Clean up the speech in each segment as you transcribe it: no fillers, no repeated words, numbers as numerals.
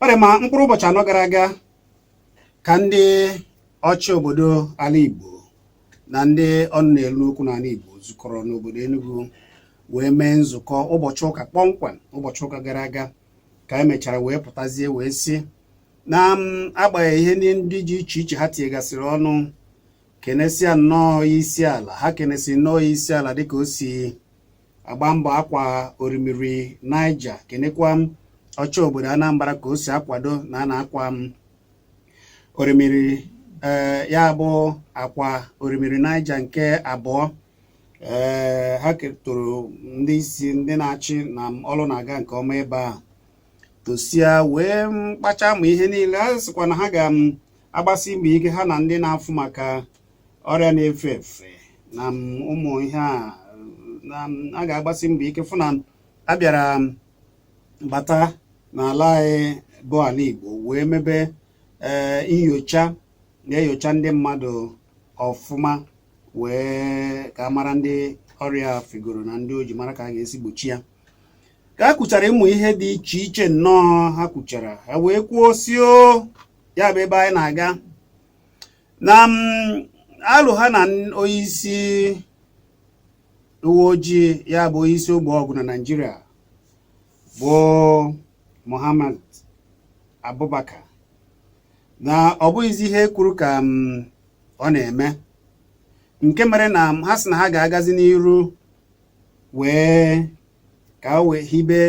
Ọ dị ma mkpụrụ ụbọchị 4 gara aga ka ndị ọchị obodo ala Igbo na ndị ọnụ na-elu n'okwu n'ala Igbo zukọrọ n'obodo Enugu wee mee nzukọ ụbọchị ụka kpọmkwem ụbọchị ụka gara aga ka e mechara wee pụtazie wee sị na agbanyeghị ihe ndị dị iche iche ha tinyegasịrị ọnụ kenesịa nnọọ isi ala ha kenesịrị nnọọ isi ala dịka o si agba mbọ akwa orimiri Niger, kenekwa ọchị obodo Anambra ka o si akwado na a na-akwa orimiri ee ya bụ akwa orimiri Niger nke abụọ. Ee, ha toro ndị isi ndị na-achị na ọrụ na-aga nke ọma ebe a tosia wee kpacha ma ihe niile ha sịkwa na ha ga-agbasi mbọ ike ha na ndị na-afụ maka ọrịa na-efe efe na ụmụ ihe a na a ga-agbasi mbọ ike fụ na a bịara bata n'ala anyị bụ ala Igbo wee mebe ee nyocha na-enyocha ndị mmadụ ọfụma wee ka a mara ndị ọrịa fegoro na ndị o ji mara ka a ga-esi gbochi ya. Ka a kwuchara ịmụ ihe dị iche iche nnọọ ha kwuchara, ha wee kwuo sị o ya bụ ebe anyị na-aga na alụ ha na onyeisi uwe ojii ya bụ onyeisi ogbe ọgụ na Naịjirịa bụ Muhammad Abubakar na ọ bụghịzi ihe kwuru ka ọ na-eme nke mere na ha sị na ha ga-agazi n'iru wee ka wee hibe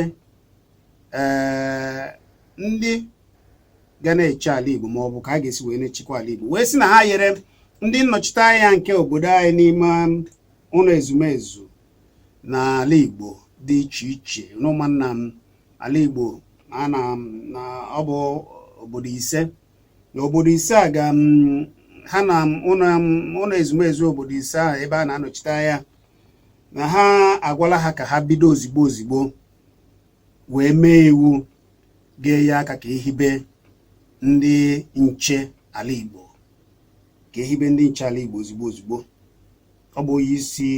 ee ndị ga na-eche ala Igbo ma ọ bụ ka a ga-esi wee na-echekwa ala Igbo wee sị na ha yere ndị nnọchite anya nke obodo anyị n'ime ụlọ ezumezu n'ala Igbo dị iche iche n'ụmụnna m ala Igbo a na ọ bụ obodo ise na obodo ise a ga ha na ụlọ ezumezu obodo ise ahụ ebe a na-anọchite anya na ha agwala ha ka ha bido ozigbo ozigbo wee mee iwu ga-enye aka ka ehibe ndị nche ala Igbo ka ehibe ndị nche ala Igbo ozigbo ozigbo. Ọ bụ onye isi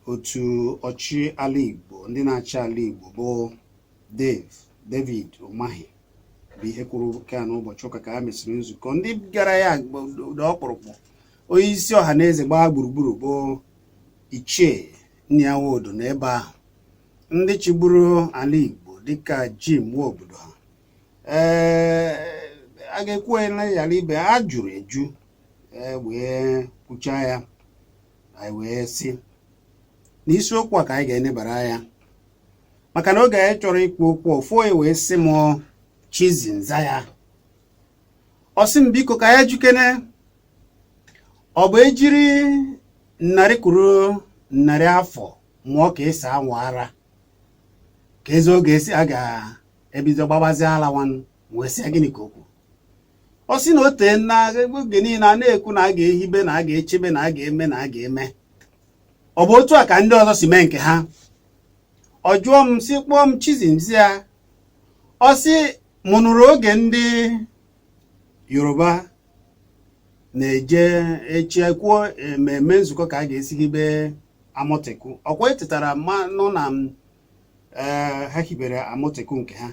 otu ọchị ala Igbo ndị na-achị ala Igbo bụ Dave David Umahi bụ ihe kwuru nke a n'ụbọchị ụka ka ha mesịrị nzukọ ndị gara ya dị ọkpụrụkpụ. Onye isi ọha na eze gbaa gburugburu bụ Ichie Nnia Nwodo na ebe ahụ ndị chịburu ala Igbo dịka Jim Nwobodo ha ee a ga-ekwu na yara ibe a jụrụ eju wee kwuchaa ya anyị wee sị n'isiokwu a ka anyị ga-enebara anya maka na oge anyị chọrọ ikwu okwu ofu onye wee sị m Chizinza ya ọ sị m biko ka ya jukene ọ bụ ejiri narị kwuru narị afọ mụọ ka esi anwa ara ka ezi oge esi a ga-ebido gbabazi ala nwanụ wee sị gịnị ka okwu ọ sị na o tee na oge niile a na-ekwu na a ga-ehibe na a ga-echebe na a ga-eme na a ga-eme ọ bụ otu a ka ndị ọzọ si mee nke ha. Ọ jụọ m sị kpọọ m Chizinzia ọ sị mụ nụrụ oge ndị Yoruba na-eje echi kwuo ememe nzukọ ka a ga-esi hibe Amotekun ọkwa etetara mmanụ na ha hibere Amotekun nke ha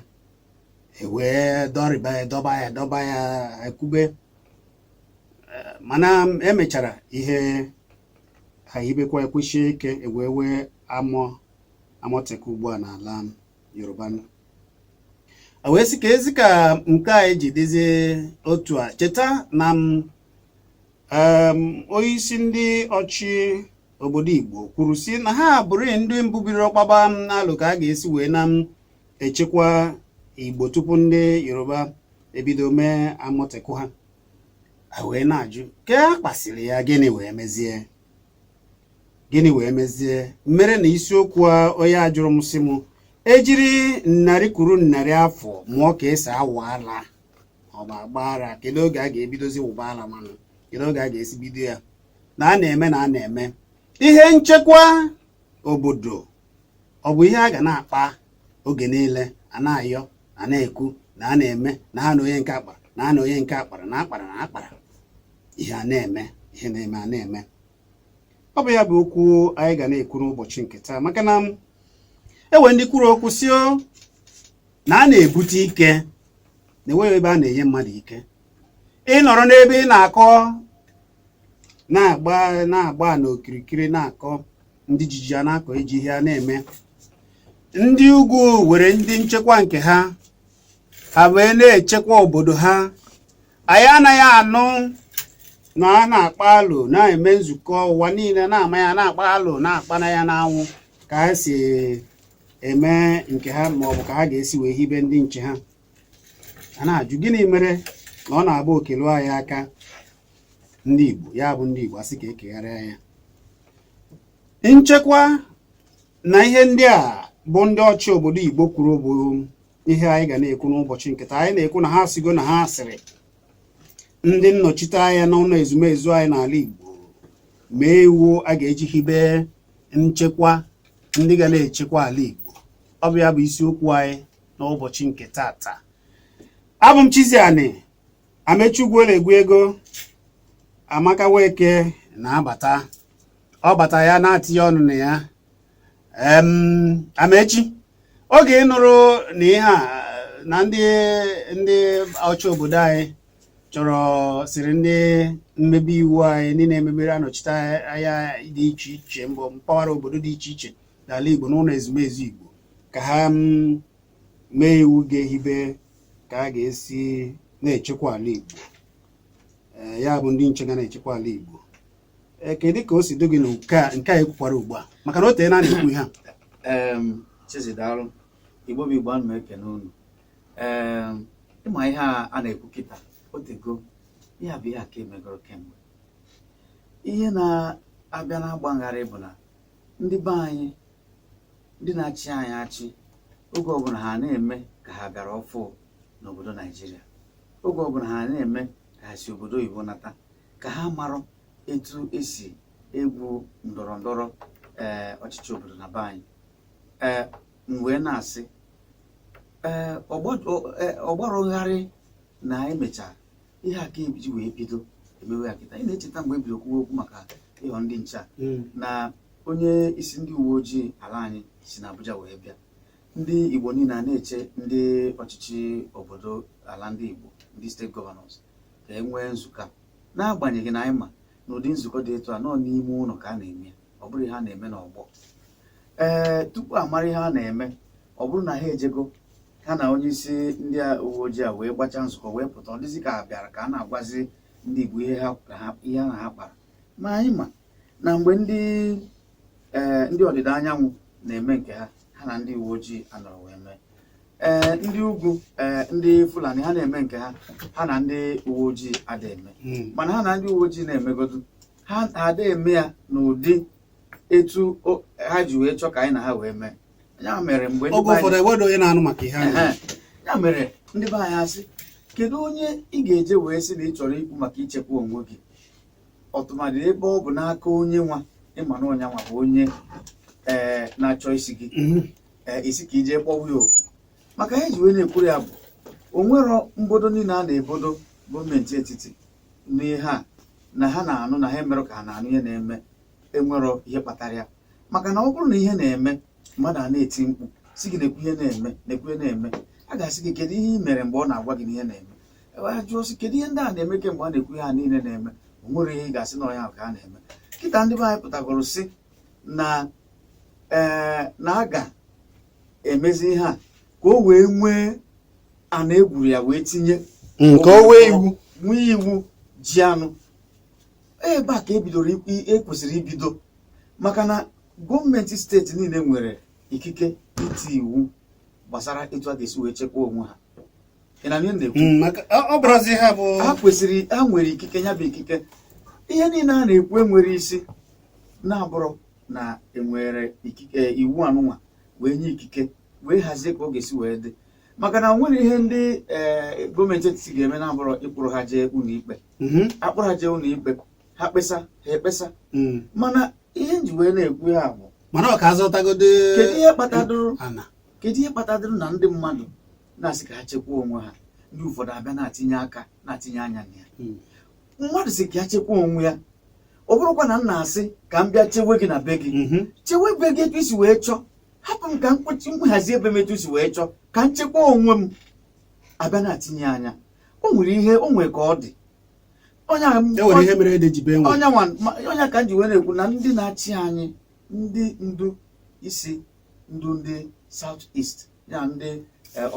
ewee dọrịba ya dọba ya dọba ya ekwube mana emechara ihe ha hibekwa ekwuchie ike ewee wee Amotekun ugbu a n'ala Yoruba wee sị ka ezi ka nke a eji dịzie otu a. Cheta na onye isi ndị ọchị obodo Igbo kwuru sị na ha bụrụ ndị mbụ bidoro kpaba n'alụ ka a ga-esi wee na echekwa Igbo tupu ndị Yoruba ebido mee Amotekun ha. Wee na-ajụ ka a kpasịrị ya gịnị wee mezie gịnị wee mezie mere na isiokwu a onye a jụrụ m sị m ejiri narị kwuru narị afọ mụọ ka esi awa ala ọ bụ agba ara kedu oge a ga-ebidozi wụba ala manụ kedu oge a ga-esi bido ya na a na-eme na a na-eme ihe nchekwa obodo ọ bụ ihe a ga na-akpa oge niile a na-ayọ a na-ekwu na a na-eme na ha na onye nke akpara na ha na onye nke akpara na akpara na akpara ihe a na-eme ihe na-eme a na-eme. Ọ bụ ya bụ okwu anyị ga na-ekwu n'ụbọchị nke taa maka na Ewe ndị kwuru okwu si o na a na-ebute ike, na enweghị ebe a na-enye mmadụ ike. Ị nọrọ n'ebe ị na-akọ, na-agba na-agba n'okirikiri, na-akọ ndị jiji a na-akọ iji ihe a na-eme. Ndị ugwu were ndị nchekwa nke ha, ha wee na-echekwa obodo ha. Anyị anaghị anụ na a na-akpa alụ na-eme nzukọ ụwa niile na-ama ya, na-akpa alụ na-akpana ya n'anwụ ka ha si eme nke ha, ma ọ bụ ka ha ga-esi wee hibe ndị nche ha. A na-ajụ gịnị mere na ọ na-agba okelu anyị aka ndị Igbo, ya bụ ndị Igbo asị ka ekegharịa ya nchekwa na ihe ndị a bụ ndị ọchị obodo Igbo kwuru bụ ihe anyị ga na-ekwu n'ụbọchị nke taa. Anyị na-ekwu na ha sigo na ha sịrị ndị nnọchite anya n'ụlọ ezumezu anyị n'ala Igbo mee iwu a ga-eji hibe nchekwa ndị ga na-echekwa ala Igbo. Ọ bụ ya bụ isiokwu anyị n'ụbọchị nke tata. Abụ m Chiziani Amechi Ugwuelegwu ego Amaka Weke na-abata, ọ bata ya na-atinye ọnụ na ya. Amechi, oge ị nụrụ na ihe a na ndị ọchị obodo anyị chọrọ sịrị ndị mmebe iwu anyị, ndị na-emebere anọchite anya dị iche iche mbọ mpaghara obodo dị iche iche n'ala Igbo n'ụlọ ezumezu Igbo ka ha mee iwu ga-ehibe ka a ga-esi na-echekwa ala Igbo, ya bụ ndị nche ga na-echekwa ala Igbo, kedu ka o si dị gị na nke a ekwukwara ugbu a, maka na o teela a na-ekwu ihe a? Chizi, daalụ. Igbo bụ Igbo, ana m ekene unu. Ịma ihe a na-ekwu kịta otego, ihe a bụ ihe a ka emegoro kemgbe. Ihe na-abịa na-agbagharị bụ na ndị be anyị, ndị na-achị anyị achị, oge ọbụla ha na-eme ka ha bịara ọfụ n'obodo Naijiria, oge ọbụla ha na-eme ka ha si obodo oyibo nata, ka ha marụ etu esi egwu ndọrọ ndọrọ ọchịchị obodo na be anyị. M wee na-asị, ọgbarụgharị na emecha ihe aka eji wee bido emewe ya kịta. Ị na-echeta mgbe ebido kwuwe okwu maka ịghọ ndị nche a, na onye isi ndị uwe ojii ala anyị si na Abuja wee bịa, ndị Igbo niile a na-eche ndị ọchịchị obodo ala ndị Igbo, ndị state governors, ka e nwee nzukọ a, n'agbanyeghị na anyị ma na ụdị nzukọ dị etu a nọ n'ime ụlọ ka a na-eme ya, ọ bụrụ ihe a na-eme n'ọgbọ. Tupu a mara ihe a na-eme, ọ bụrụ na ha ejego ha na onye isi ndị uwe ojii a wee gbachaa nzukọ wee pụta, ọ dịzị ka a bịara ka a na-agwazi ndị Igbo ihe ha ihe na ha kpara. Ma anyị ma na mgbe ndị ọdịda anyanwụ na-eme nke ha, ha na ndị uwe ojii anọrọ wee mee. Ndị ugwu, ndị Fulani, ha na-eme nke ha, ha na ndị uwe ojii ada eme. Mana ha na ndị uwe ojii na-emegodu, ha ada eme ya n'ụdị etu ha ji wee chọọ ka anyị na ha wee mee ya. Mere mgbe oge ụfọdụ enweghị onye na-anụ maka ihe ahụ. Ya mere ndị be anyị asị, kedu onye ị ga-eje wee sị na ị chọrọ ikwu maka ichekwa onwe gị, ọtụmadị ebe ọ bụ n'aka onye nwa ịma na ọnya nwa bụ onye na-achọ isi gị, isi ka ije kpọwa ya oku? Maka ihe ji wee na-ekwuru ya bụ onwero mbodo niile a na-ebodo gọọmenti etiti n'ihe a na ha na-anụ na ha emerụ ka ha na-anụ ihe na-eme, enwero ihe kpatara ya. Maka na ọ bụrụ na ihe na-eme, mmadụ a na-eti mkpu si gị na-ekwu ihe na-eme, na-ekwu ihe na-eme, a ga-asị gị kedu ihe ị mere mgbe ọ na-agwa gị na ihe na-eme? A jụọ sị kedu ihe ndị a na-eme kemgbe a na-ekwu ihe a niile na-eme, o nwere ihe ị ga-asị na ọnya ka a na-eme kịta. Ndị be anyị pụtagoro si na na a ga-emezi ihe a ka o wee nwee ana egwuru ya wee tinye nke o wee iwu, nwee iwu ji anụ ebe a ka ebidoro ekwesịrị ibido, maka na gọọmenti steeti niile nwere ikike iti iwu gbasara etu a ga-esi wee chekwaa onwe ha. Ị na ihe na-ekwu? Ọ bụrụzi ha bụ ha kwesịrị, ha nwere ikike ya bụ ikike. Ihe niile a na-ekwu enwere isi na-abụrụ na enwere ikike iwu anụnwa wee nye ikike wee hazie ka ọ ga-esi wee dị, maka na nwere ihe ndị gọọmenti etiti ga-eme na-abụrụ ịkpụrụ ha jee ụlọ ikpe, akpụrụ ha jee ụlọ ikpe, ha kpesa, ha ekpesa. Mana ihe nji wee na-ekwu ya bụ mana ọ ka azọtagodo kedu ihe kpatadoro, kedu ihe kpatadoro na ndị mmadụ na-asị ka ha chekwaa onwe ha, ndị ụfọdụ abịa na-atinye aka, na-atinye anya na ya? Mmadụ si ka ya chekwaa onwe ya, ọ bụrụkwa na m na-asị ka m bịa chewe gị na be gị, chewe be gị etu isi wee chọọ. Hapụ m ka m kwechi nhazi ebe m etu si wee chọọ ka m chekwa onwe m. Abịa na-atinye anya, o nwere ihe o nwere ka ọ dị onye e nwere ihe mere ede ji bee nwe. Onye onye ka m ji wee na-ekwu na ndị na-achị anyị, ndị ndu isi ndu ndị South East ya, ndị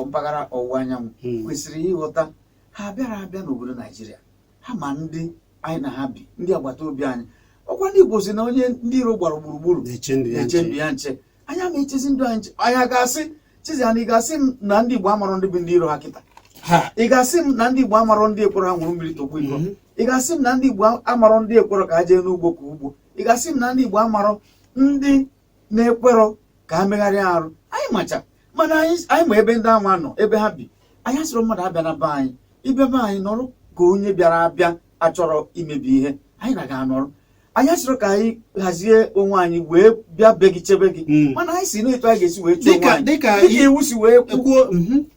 mpaghara ọwụwa anyanwụ, kwesịrị ịghọta ha bịara abịa n'obodo Naijiria, ha ma ndị anyị na ha bi, ndị agbata obi anyị. Ọkwa ndị Igbo si na onye ndị iro gbara gburugburu na-eche ndụ ya na-eche nche. Ndụ ya nche. Anyị ama echezi ndụ anyị nche. Anyị a ga-asị Chizi, anyị ga-asị m na ndị Igbo amarọ ndị bụ ndị iro ha kịta? Ha. Ị ga-asị m na ndị Igbo amarọ ndị ekworo ha nwụrụ mmiri togbu iko? Ị ga-asị m na ndị Igbo amarọ ndị ekworo ka ha jee n'ugbo ka ugbo? Ị ga-asị m na ndị Igbo amarọ ndị na-ekwerọ ka ha megharịa arụ? Anyị macha, mana anyị ma ebe ndị anwa nọ, ebe ha bi. Anyị asịrọ mmadụ abịa na be anyị. Ịbịa be anyị nọrọ ka onye bịara abịa achọrọ imebi ihe anyị na-aga anọrọ. Anyị asịrọ ka anyị hazie onwe anyị wee bịa be gị chebe gị, mana anyị si n'etu anyị ga-esi wee chụọ onwe Dịka anyị dịka dịka iwu si wee kwu. Ekwuo.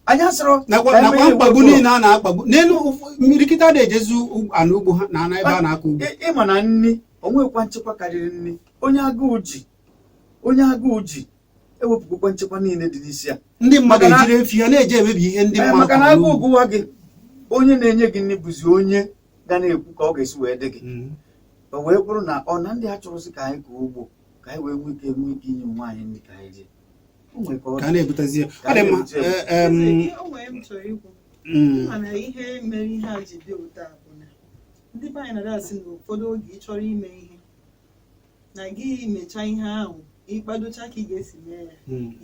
Anyị asịrọ Nakwa ka anyị nakwa mee ihe mkpagbu iwu niile a na-akpagbu n'elu mmirikịta na-ejezu ana ugbo ha na ana ebe a na-akọ ugbo. Ịma na nni onwekwa nchekwa karịrị nni. Onye agụụ ji, onye agụụ ji ewepụgokwa nchekwa niile dị n'isi ya. Ndị mmadụ Maka na- ejiri efi ha na-eje emebi ihe ndị mmadụ maka na kọrọ agụụ n'ugbo. gụwa gị, onye na-enye gị nri bụzi onye ga na-ekwu ka ọ ga-esi wee dị gị. O wee bụrụ na ọ na ndị a chọrọzi ka anyị kọọ ugbo ka anyị wee nwee ike inye onwe anyị nri ka anyị rie. O nwere ka ọ Ka a dị. na-ebutezi ya. Ka Ọ dị a mma. na-ebute ya. Eze, o nwere m chọrọ ikwu. Mana ihe mere ihe a ji dị otu a bụ na ndị be anyị na-asị asị na ụfọdụ oge ị chọrọ ime ihe na gị mechaa ihe ahụ, ịkpadocha ka ị ga-esi mee ya,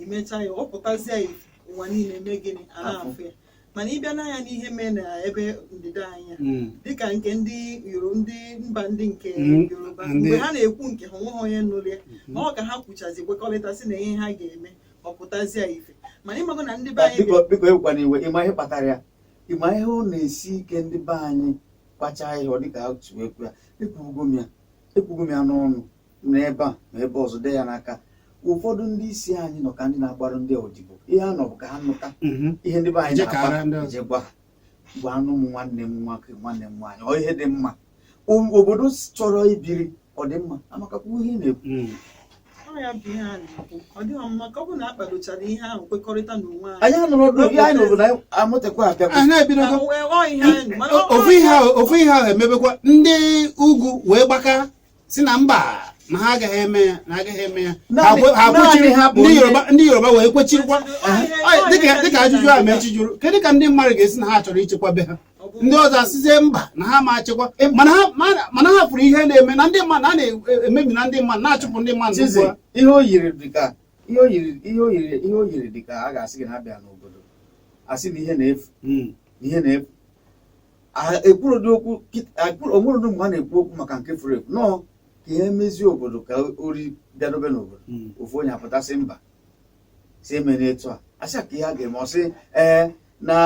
imechaa ya, ọ pụtazie ya ife ụwa niile mee gịnị, a na-afụ ya. Mana ịbịa n'anya n'ihe mee na ebe ndịda anyị a, dịka nke ndị ndị mba ndị nke Yoruba, mgbe ha na-ekwu nke ha, onweghị onye nụrụ ya. Ma ọ ka ha kwuchazi kwekọrịta sị na ihe ha ga-eme, ọ pụtazie ya ife. Mana ịmago na ndị be anyị Biko, biko, ewekwana iwe. Ịma ihe kpatara ya? Ịma ihe ọ na-esi ike ndị be anyị kpachaa ihe ọ dịka ha si wee kwu ya? Ekwugo m ya n'ọnụ n'ebe a ma ebe ọzọ dee ya n'aka. Ụfọdụ ndị isi anyị nọ ka ndị na-agbarụ ndị odibo. Ihe ha nọ bụ ka ha nụta ihe ndị be anyị Eje na-akpa, kara ndị ọzọ. eje gwa ha, gwa anụ m nwanne m nwoke, nwanne m nwaanyị, ọ ihe dị mma. Obodo chọrọ ibiri ọ dị mma amakakwa ihe ị na-ekwu. Ọ ya bụ ihe a na-ekwu, ọ dịghị mma ka ọ bụrụ na a kpadochara ihe ahụ kwekọrịta n'onwe anyị. Anyị anụrụ ọdụ ihe anyị n'obodo anyị amụtekwa abịakwa. Anyị na-ebidogo. Ọ ihe anyị nụ, mana Ofu ihe ahụ emebekwa ndị ugwu wee gbaka si na mba, na ha agaghị eme ya, na agaghị eme ya. Ha Naanị kwechiri. ha bụ Ndị ndị- Yoruba wee kwechirikwa. Ọ ihe Dịka ajụjụ a mechi jụrụ, kedu ka ndị mmadụ ga-esi na ha chọrọ ichekwa be ha, Ọ bụ ndị ọzọ asịzie mba, na ha ma achịkwa, mana ha fụrụ ihe na-eme na ndị mmadụ a na-emebi na ndị mmadụ na-achụpụ ndị mmadụ Chizi, n'ugbo ha. ihe o yiri dịka ihe o yiri dịka a ga-asị gị na abịa n'obodo asị na ihe na-efu, na ihe na-efu. Ekwurodu okwu onwerodu mgbe a na-ekwu okwu maka nke furu efu nọọ ka ihe mezie obodo ka ori bịadobe n'obodo. Ofu onye apụtasị mba, si eme n'etu a, asị ka ihe a ga-eme, ọ sị ee na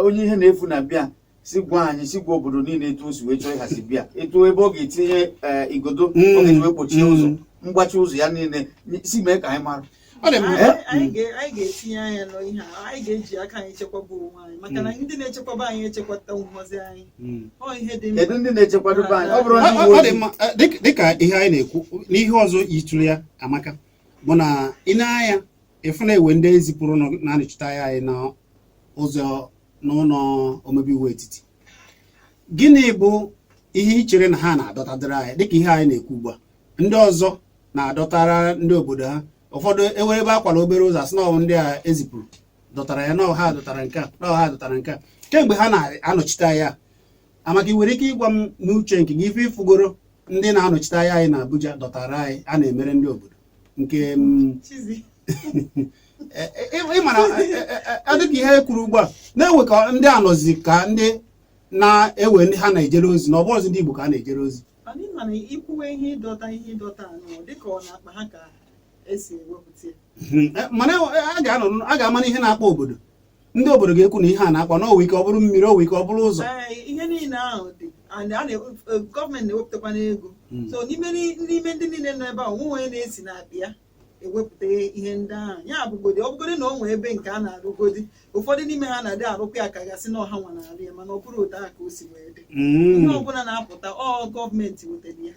onye ihe na-efu na bịa si gwa anyị, si gwa obodo niile etu o si wee chọọ ịhazi bịa, etu ebe ọ ga-etinye igodo ọ ga-eji wee kpochie ụzọ mgbachi ụzọ ya niile, si mee ka anyị mara. Ọ dị mma. Anyị ga-etinye anya n'ihe a. Anyị ga-eji aka anyị chekwaba onwe anyị, maka na ndị na-echekwaba anyị echekwata nhozi anyị. Ọ ihe dị Kedu mkpa. ndị na-echekwadobe anyị? Ọ bụrụ ndị Ọ uwe ọ dị ojii? mma. Dịka ihe anyị na-ekwu n'ihe ọzọ yitụrụ ya amaka bụ na ị na-anya ịfụ na-ewe ndị ezipụrụ na-anọchite anya anyị n'ụzọ n'ụlọ omebe iwu etiti, gịnị bụ ihe ị chere na ha na-adọtadịrị anyị? Dịka ihe anyị na-ekwu ugbu a, ndị ọzọ na-adọtara ndị obodo ha. Ụfọdụ ewere ebe akwara obere ụzọ, asị na ọ bụ ndị a ezipụrụ dọtara ya, na ọ ha dọtara nke a, na ọ ha dọtara nke a. Kemgbe ha na-anọchite anya, amaka, ị nwere ike ịgwa m n'uche nke gị ife ịfụgoro ndị na-anọchite anya anyị na Abuja dọtara anyị a na-emere ndị obodo nke m, Chizi. Ị mara dịka ihe e kwuru ugbu a na-ewe ka ndị anọzi ka ndị na-ewe ndị ha na-ejere ozi na ọ bụghịzi ndị Igbo ka a na-ejere ozi. Mana ị ma na ikwuwe ihe ịdọta anụ dịka ọ na-akpa ha ka esi ewepụta ya. Mana a ga-anọ a ga-ama na ihe na-akpa obodo, ndị obodo ga-ekwu na ihe a na-akpa na owe ike ọ bụrụ mmiri, owe ike ọ bụrụ ụzọ. Ee, ihe niile ahụ dị and gọọmenti na-ewepụtakwa n'ego. So n'ime ndị niile nọ ebe a, onwe onye na-esi na-akpị ya na-ewepụta ihe ndị ahụ. Ya bụgodi, ọ bụgodi na o nwee ebe nke a na-arụgodi, ụfọdụ n'ime ha na-adị arụkwa ya ka gasị na ọha nwa na-arụ ya, mana ọ bụrụ otu a ka o si wee dị. Ihe ọbụla na-apụta, ọ gọọmenti wetara ya.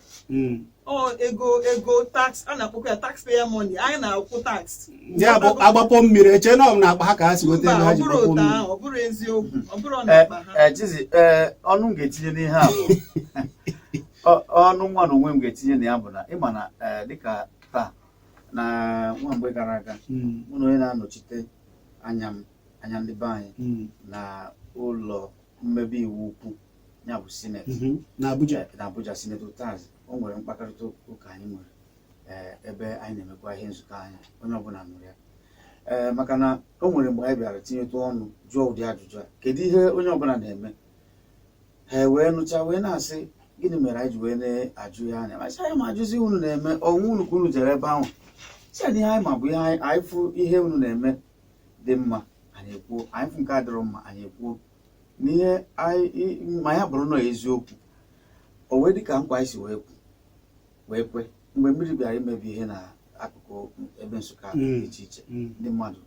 Ọ ego tax a na-akpọkwa ya, taxpayer money, anyị na-akwụ tax. Ya bụ, agbapọ mmiri, eche na ọ bụ na akpa ha ka ha si weta Mba, ego ha ọ ji bụrụ gbapọ otu mmiri. ahụ, ọ bụrụ eziokwu, ọ bụrụ na akpa ha. Ee, Chizi, ee, ọnụ m ga-etinye n'ihe a bụ ọnụ nwa na onwe m ga-etinye na ya bụ na ịma na dịka taa na nwa mgbe gara aga, mụ na onye na-anọchite anya m, anya ndị be anyị na ụlọ mmebe iwu ukwu, ya bụ Senate Na Abuja. Na Abuja, Senator Utazi, o nwere mkpakọrịta ụka anyị nwere, ebe anyị na-emekwa ihe nzukọ anyị, onye ọbụla nụrụ ya, maka na o nwere mgbe anyị bịara tinyetụ ọnụ jụọ ụdị ajụjụ a, kedu ihe onye ọbụla na-eme? Ha wee nụcha wee na-asị, gịnị mere anyị ji wee na-ajụ ya anya? Masị anyị ma ajụzi unu na-eme ọnwụ unu ka unu jere ebe ahụ si na ihe anyị ma bụ ihe anyị fụ. Ihe unu na-eme dị mma, anyị ekwuo. Anyị fụ nke adịrọ mma, anyị ekwuo. Na ihe anyị ma ya bụrụ na eziokwu, o wee dị ka nkwa anyị si wee kwu wee kwe mgbe mmiri bịara imebi ihe na akụkụ ebe Nsụka dị iche iche. Ndị mmadụ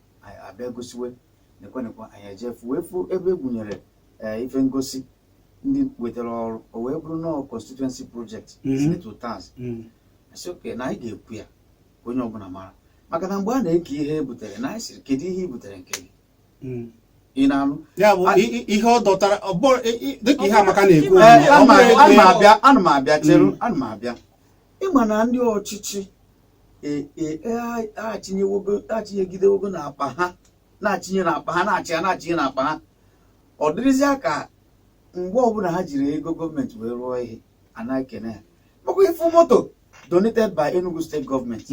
abịa gosiwe nekwe nekwe, anyị ejefu wee fụ ebe e gwunyere ife ngosi ndị wetara ọrụ, o wee bụrụ nọọ constituency project Senator Utazi. Asị oke na anyị ga-ekwu ya ka onye ọbụla mara, maka na mgbe a na-eke ihe e butere na anyị sịrị, kedu ihe i butere nke gị? Ị na-anụ? Ya bụ ihe ọ dọtara, ọ bụrụ dịka ihe Amaka na-ekwu, Ee, ọ ana m bụrụ ana m ego. abịa, ana m abịa, cheru, ana m abịa. Ịma na ndị ọchịchị achịnyegidewego n'akpa ha, na-achịnye n'akpa ha, na-achị ha, na-achịnye n'akpa ha. Ọ dịrịzịa ka mgbe ọbụla ha jiri ego gọọmenti wee rụọ ihe, anaghị ekene ha. Makwa ifu moto donated by Enugu State Government,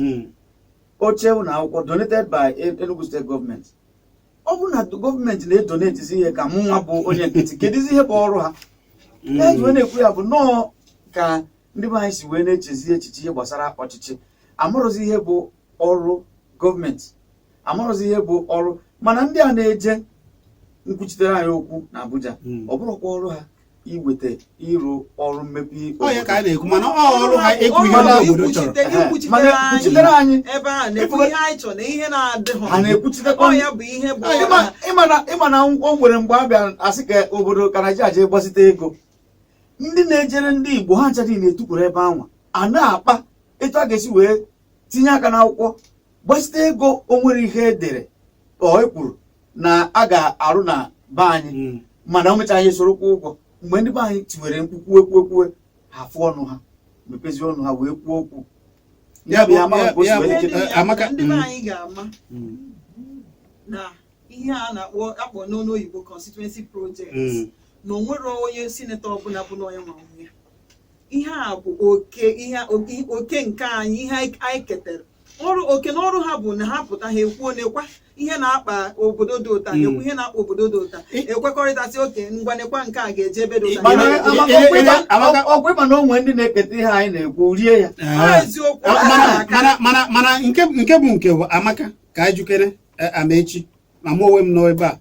oche ụlọ akwụkwọ donated by Enugu State Government. Ọ bụrụ na gọọmenti na-edonatezi ihe ka mụ nwa bụ onye nkịtị, kedụzi ihe bụ ọrụ ha? Ya ji wee na-ekwu ya bụ nnọọ ka ndị be anyị si wee na-echezi echiche ihe gbasara ọchịchị. Amarụzi ihe bụ ọrụ gọọmenti, amarụzi ihe bụ ọrụ, mana ndị a na-eje nkwuchitere anyị okwu na Abuja, ọ bụrụkwa ọrụ ha iweta ịrụ ọrụ mmepe. Ọ ya ka a na-ekwu, mana ọ ọrụ ha ekwu ihe ndị obodo chọrọ. Ikwuchitere Mana anyị kwuchitere anyị ebe a na-ekwu ihe anyị chọrọ na ihe na-adịghị. Ha na-ekwuchitekwa. Ọ ya bụ ihe bụ ọrụ ha. Ịma na o nwere mgbe a bịa asị ka obodo ka Naijiria jee gbazite ego, ndị na-ejere ndị Igbo ha ncha niile etukwuru ebe anwa a na-akpa etu a ga-esi wee tinye aka n'akwụkwọ gbazite ego. O nwere ihe edere ọ ekwuru na a ga-arụ na be anyị, mana o mechaghị ihe soro kwụọ ụgwọ. Mgbe ndị be anyị tiwere mkpu kwuwe kwuwe kwuwe, ha fụ ọnụ ha mepezie ọnụ ha wee kwuo okwu. Ya bụ Ya ama ka o si ya wee bụ Ihe dị dịkịta. na ya bụ Amaka, na ndị be anyị ga-ama na ihe a na-akpọ akpọ n'ọnụ oyibo constituency project, na o nwere onye senator ọbụla bụ na onye nwa onwe ya. Ihe a bụ oke, ihe oke nke anyị, ihe anyị ketara ọrụ oke na ọrụ ha bụ na ha pụta, ha ekwuo nekwa ihe na-akpa obodo dị ụta, ekwu ihe na-akpa obodo dị ụta, ekwekọrịtasị oke ngwa, nekwa nke a ga-eje ebe dị ụta. Mana Amaka, Amaka- ọkwa ịma na o nwee ndị na-eketa ihe anyị na-ekwu rie ya. Ọ eziokwu. Mana nke bụ Amaka, ka anyị jukere Amaechi ma mụ onwe m nọ ebe a,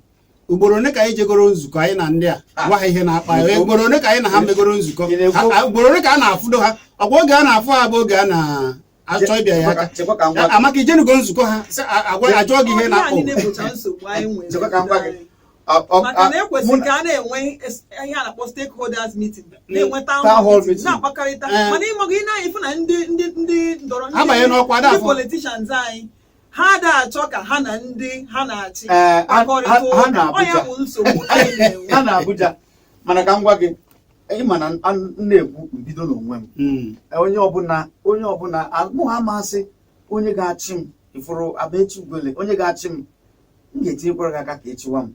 ugboro ole ka anyị jegoro nzukọ anyị na ndị a gwa ha ihe na-akpa anyị? Ugboro ole ka anyị na ha megoro nzukọ? Ị na-ekwu- Ugboro ole ka a na-afụdo ha? Ọkwa oge a na-afụ ha bụ oge a na-achọ ịbịa ya aka. Chekwa ka m gwa gị. Amaka, ijenugo nzukọ ha sị, agwa ajụọ gị ihe Ọ na-akpa ihe a obodo? niile bụcha nsogbu anyị nwere. Chekwa ka m gwa gị. Maka na ekwesịrị mụ na- ka a na-enwe ihe a na-akpọ stakeholders meeting, na-enwe town Town hall hall meeting, meeting. na-akpakọrịta. Mana ịmago ị na-efu na ndị ndọrọ ndị Abanye n'ọkwa, ada ndị afọ. politicians anyị, ha ada achọ ka ha na ndị ha na-achị Ee, kpakọrịta ha na ụka. Ọ ya Abuja. bụ nsogbu anyị na-enwe. Ha na Abuja. Mana ka m gwa gị, ịma na m na-ekwu mbido n'onwe m. Onye ọbụla mụ ha amasị onye ga-achị m ifuru Amechi Ugole, onye ga-achị m, m ga-etinyekwara gị aka ka ịchịwa m.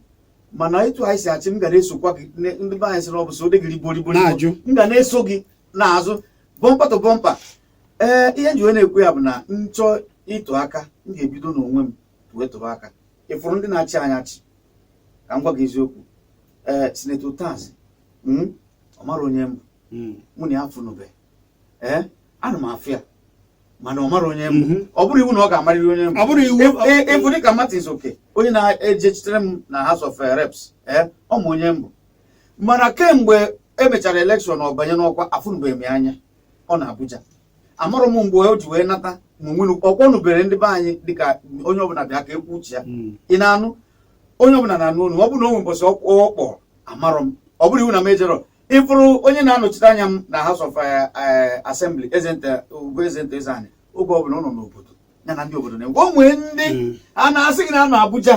Mana etu anyị si achị m, ga na-esokwa gị. Ndị be anyị sịrị ọ bụ so gị ribo ribo ribo. Na-ajụ. M ga na-eso gị n'azụ bumper to bumper. Ee, ihe nji wee na-ekwu ya bụ na nchọ ịtụ aka, m ga-ebido n'onwe m wee tụrụ aka. Ịfụrụ ndị na-achị anyị achị, ka m gwa gị eziokwu, ee, Senator Utazi, ọ mara onye mbụ. Mụ na ya afụnube. Ee, ana m afụ ya, mana ọ mara onye mbụ. Ọ bụrụ iwu na ọ ga-amarịrị onye mbụ. Ọ bụrụ iwu. Ịfụ dịka Martins Oke, onye na-ejechitere m na House of Reps, ee, ọ ma onye mbụ. Mana kemgbe emechara election, ọ banye n'ọkwa, afụnụbeghị m ya anya. Ọ na Abuja. Amarọ m mgbe o ji wee nata ma onwere ọkpọnubere ndị be anyị dịka onye ọbụla bịa ka ekwu uche ya. Ị na-anụ, onye ọbụla na-anụ olu. Ọ bụrụ na o nwere mbọsị ọ kpọrọ, amarọ m. Ọ bụrụ iwu na m ejero ịfụrụ onye na-anọchite anya m na House of Assembly, Ezenta Ugo, Ezenta Ezeani, oge ọbụla ọ nọ n'obodo ya na ndị obodo na-enwe o nwee ndị a na-asị gị na anọ Abuja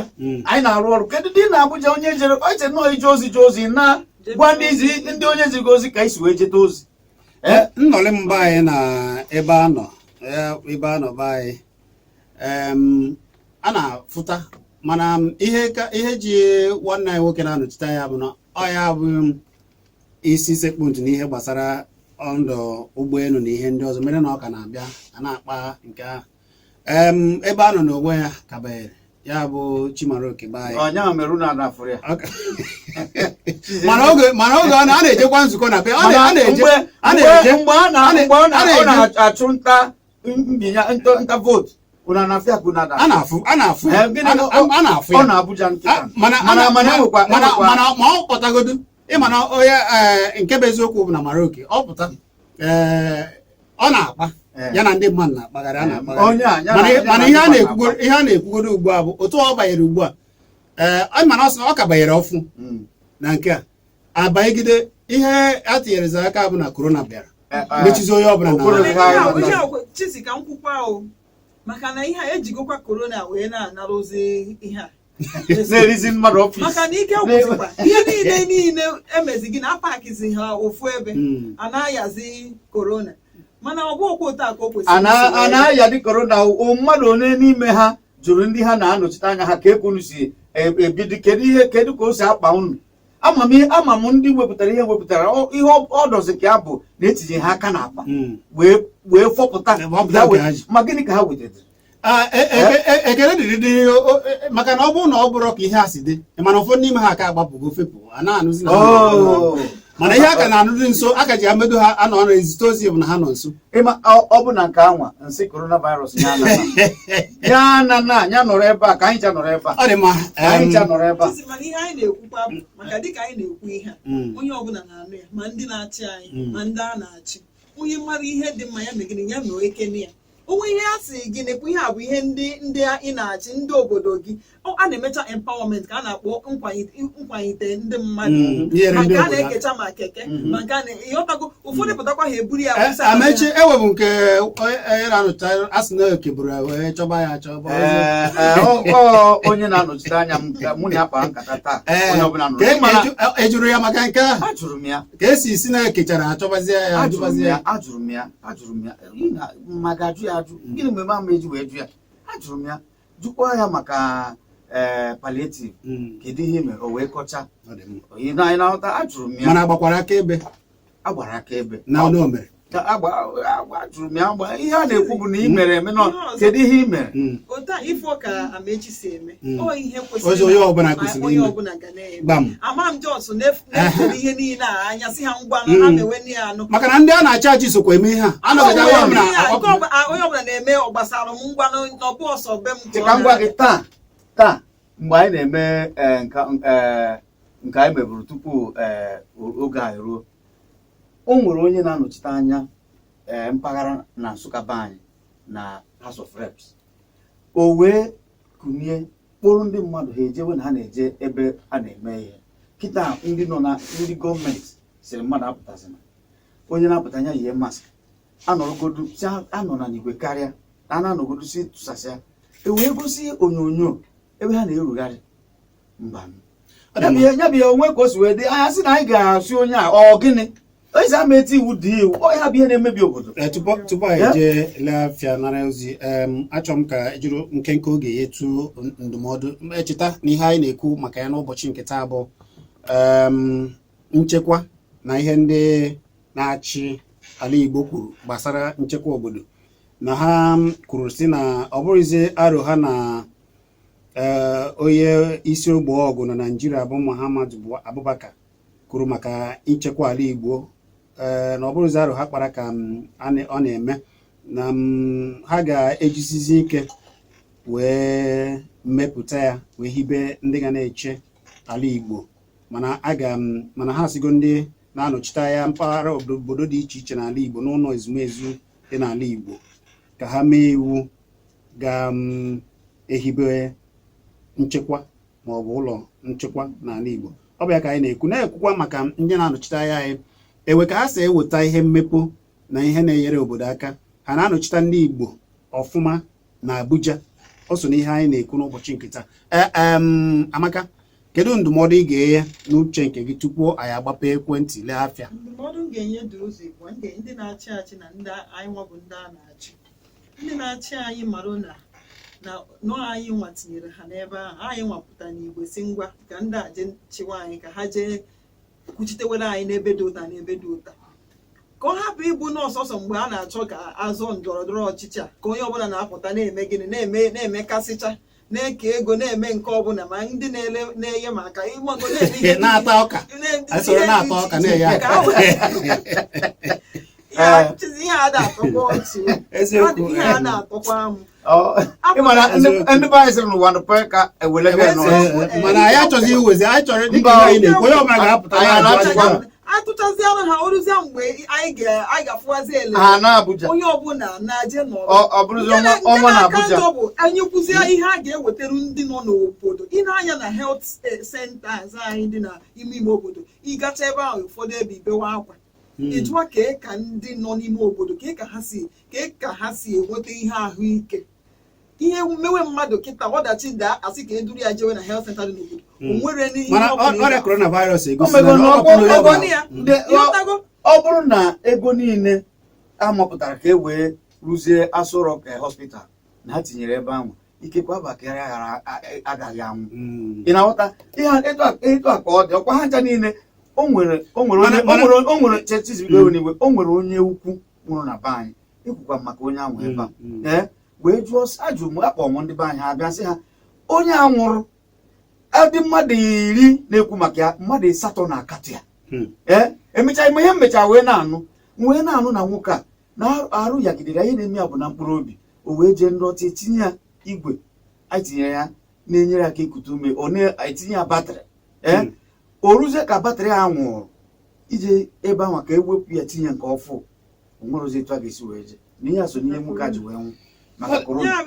anyị na-arụ ọrụ. Kedu ndị na Abuja? Onye jere o chere nọọ ije ozi, je ozi na gwa ndị izi ndị onye ziri gị ozi ka isi wee jeta ozi. Nnọrị mba anyị na ebe a nọ, ebe a nọ be anyị, a na-afụta, mana ihe ka ihe ji nwanne anyị nwoke na-anọchite anya bụ na ọ ya bụ isi sekpu ntị n'ihe gbasara ọndụ ụgbọelu na ihe ndị ọzọ mere na ọ ka na-abịa a na-akpa nke ahụ. Ebe a nọ n'onwe ya ka banyere ya bụ Chimaroke be anyị. Ọnya mere unu adafụrụ ya. Mana oge ọ na- a na-ejekwa nzukọ na be ọ na- a na-eje mgbe a na-eje mgbe a na a na- mgbe ọ na- a na-eje ọ na-achụ nta mbinye nta vootu, unu anafịa ka unu a adafụ. na-afụ a na-afụ Eh, gịnị a na-afụ ọ ya. na Abuja nkịta. Mana mana mana enwekwa mana enwekwa mana ma ọ pụtagodu, ịma na onye nke bụ eziokwu bụ na Maroke ọ pụta, ọ na-akpa ya na ndị mmadụ na-akpagharị, a na-akpagharị. Onye a, ya mana ya mana na ihe a ndị na-ekwugo mmadụ ihe a na-ekwugodo ugbu a bụ otu ọ banyere ugbu a, ọ mana ọ sị na ọ ka banyere ọfụ na nke a abanyegide ihe a tinyerezi aka bụ na korona bịara mechizi onye ọbụla na Okoro Mana ihe a- Ha ihe a Chizi, ka m kwukwa o, maka na ihe a ejigokwa korona wee na-anarụzi ihe a na-erizi mmadụ ọfịs. Maka na ike gwụzikwa ihe niile emezi gị na apakizi ha ofu ebe a na-ayazi korona, mana ọ bụ okwu otu a ka o kwesịrị a isi wee a na-aya dị korona o mmadụ one n'ime ha jụrụ ndị ha na-anọchite anya ha ka ekunu si ebido, kedu ihe, kedu ka o si akpa unu. Ama m ama m ndị wepụtara ihe wepụtara ihe ọ dọzi ka ya bụ na etinye ha aka n'akpa wee fọpụta. Fọpụta ya nke ha ji. Ma gịnị ka ha wetara? Ekele dịrị dị maka na ọ bụrụ na ọ bụrụ ka ihe a si dị, mana ụfọdụ n'ime ha aka agbapụgo fepụ a na-anụzi na ha nọ. Mana ihe aka na-anụ dị nso aka ji amedo ha anọ na-ezite ozi bụ na ha nọ nso. Ịma ọ bụ na nke anwa nsị coronavirus ya na ya na na ya nọrọ ebe a ka anyị cha nọrọ ebe a. Ọ dị mma. Ka anyị cha nọrọ ebe a. Chizi, mana ihe anyị na-ekwukwa bụ maka dịka anyị na-ekwu ihe a, onye ọbụla na-anụ ya, ma ndị na-achị anyị ma ndị a na-achị, onye mara ihe dị mma ya megịnị ya mee ekene ya onwe ihe a sị gị na-ekwu ihe a bụ ihe ndị ị na-achị ndị obodo gị. A na-emecha empowerment ka a na-akpọ nkwalite ndị mmadụ Nyere ma ndị nke a obodo aka. na-ekecha ma keke ma nke a na ịghọtago, ụfọdụ pụtakwa ha eburu ya wụsa. Amechi ewebụ nke onye na-anọchite asị na ekeburu ya wee chọba ya achọba. Ee, ọ onye na-anọchite anya m ka mụ na ya kpara nkata taa. Onye ọbụla nụrụ Ka mana ejuru ya maka nke ahụ. Ajụrụ m ya. Ka esi si na ekechara achọbazie ya. Ajụrụ m ajụbazie ya. Ya. Ajụrụ m ya, ajụrụ m ya. Ị ma ga-ajụ ya ajụ gịnị mere ma eji wee jụ ya. Ajụrụ m ya, jụkwa ya maka palliative, kedu ihe mere o wee kọcha. Ọ dị mma. Ị na anyị na-aghọta, ajụrụ m ya. Mana agbakwara aka ebe A gbara aka ebe. Na ọnụ o mere. Ka agba ajụrụ m ya, agba ihe a na-ekwu bụ na ị mere eme nọ. Ihe ọzọ. Kedu ihe ị mere? Otu a ifo ka Amechi si eme ọ ihe kwesịrị Ozi onye ọbụla na kwesịrị onye ime. ọbụla ga na-eme. Gbam. Ama m Jos na-efere ihe niile a anya si ha ngwa na ha mewe nne ya anụ. Maka na ndị a na-achị achị sokwa eme ihe a anọgide Onye onye ọbụla ọbụla nke akpọpụ. onye ọbụla na-eme ọ gbasara m ngwa n'ọbụ ọsọ be m ka Cheka ọ m gwa na- gị taa taa, mgbe anyị na-eme nke anyị meburu tupu oge a eruo, o nwere onye na-anọchite anya mpaghara na Nsụka be anyị na House of Reps. O wee kunie kpụrụ ndị mmadụ ha ejewe na ha na-eje ebe a na-eme ihe kịta. Ndị nọ na ndị gọọmenti sịrị mmadụ apụtazina, onye na-apụta anya yie mask, anọrọgodu si anọ na n'igwe karịa na a na-anọgodu si tụsasịa. E wee gosi onyonyo ebe ha na-erugharị mba. Ọ dị mma. Ya bụ ihe onwe ka o si wee dị anya sị na anyị ga-asị onye a ọ gịnị onye si ama eti iwu dị iwu ọ ya bụ ihe na-emebi obodo. Tupu anyị jee lee afịa nara ozi, achọrọ m ka ejiri nkenke oge ya etu ndụmọdụ echeta na ihe anyị na-ekwu maka ya n'ụbọchị nke taa bụ nchekwa na ihe ndị na-achị ala Igbo kwuru gbasara nchekwa obodo, na ha kwuru si na ọ bụrụzi aro ha na onye isi ogbo ọgụ na Naịjirịa bụ Muhammadu Abubakar kwuru maka nchekwa ala Igbo, na ọ bụrụzi aro ha kpara ka ọ na-eme na ha ga-ejisizi ike wee mepụta ya wee hibe ndị ga na-eche ala Igbo, mana aga m mana ha sigo ndị na-anọchite anya mpaghara obodo dị iche iche n'ala Igbo n'ụlọ ezumezu. dị n'ala Igbo ka ha mee iwu ga-ehibe nchekwa ma ọ bụ ụlọ nchekwa n'ala Igbo. Ọ bụ ya ka anyị na-ekwu, na-ekwukwa maka ndị na-anọchite anya anyị, ewe ka ha si eweta ihe mmepe na ihe na-enyere obodo aka. Ha na-anọchite ndị Igbo ọfụma na Abuja. O so n'ihe anyị na-ekwu n'ụbọchị nke taa. Amaka, kedu ndụmọdụ ị ga-enye n'uche nke gị tupu anyị agbape ekwentị lee afịa? Ndụmọdụ m ga-enye dị ụzọ ịbụọ: ndị na-achị achị na ndị anyị nwa bụ ndị a na-achị. Ndị na-achị anyị mara na nọ anyị nwa tinyere ha n'ebe ahụ. Anyị nwapụta n'igwe si ngwa ka ndị a jee chịwa anyị, ka ha jee kwuchitewere anyị n'ebe dị ụta, n'ebe dị ụta, ka ọ hapụ ịbụ n'ọsọsọ mgbe a na-achọ ka azọ ndọrọ ndọrọ ọchịchị a ka onye ọbụla na-apụta na-eme gịnị, na-eme, na-emekasịcha, na-eke ego, na-eme nke ọbụla, ma ndị na-ele na-enye maka ịgbago na-eme ihe na-ata ọka soro na-ata ọka na-enye aka. Ihe a na-atọkwa ọchị, ihe a na-atọkwa amụ. Ịmara ndị be anyị sịrị n'ụwa nụpe ka ewele. Mana anyị achọghị iwezi, anyị chọrọ dịka ihe anyị na-ekwu, onye ọbụla ga-apụta. Atụchaziara ha oruzie mgbe anyị ga-afụwazi ele ha na Abuja. Onye ọbụla na-aje nọrọ. Ọ bụrụzi ọnwa na Abuja. Njọ bụ anyị kwụzie ihe a ga-ewetara ndị nọ n'obodo. Ị na-anya na health centers anyị dị n'ime ime obodo, ịgacha ebe ahụ, ụfọdụ ebe ibewa akwa. Ịjụwa kee ka ndị nọ n'ime obodo, kee ka ha si enweta ihe ahụike. Ihe mewe mmadụ kịta, ọdachi daa, asị ka eduru ya jewe na health center dị n'obodo, o nwere n'ihe. Ọrịa coronavirus Ọ bụrụ na ego niile amapụtara ka e wee rụzie Aso Rock Hospital na ha tinyere ebe ahụ, ikekwe abakịrị aghara agaghị anwụ. Ị na-aghọta ihe etu a ka ọ dị? Ọkwa ha ncha niile o nwere o nwere o nwere chechizibido n'igwe. O nwere onye ukwu nwụrụ na be anyị, ekwukwa maka onye ahụ ebe a. Ee, wee jụọ, ajụ m, akpọ m ndị be anyị, ha bịa, sị ha onye a nwụrụ adị mmadụ 10 na-ekwu maka ya, mmadụ 8 na-akatụ ya. Ee, emechaa ime ihe mmecha wee na-anụ na nwoke a na arụ yagidere ihe na-eme ya bụ na mkpụrụ obi. O wee jee ndị ọcha etinye ya igwe anyị tinyere ya na-enyere aka ikute ume, ọ na-etinye ya battery. Ee, o ruzie ka battery a nwụrụ, ije ebe ahụ ka ewepụ ya tinye nke ọfụ, o nwere ụzọ etu a ga-esi wee je na ihe a so n'ihe nwoke a ji wee nwụ maka korona.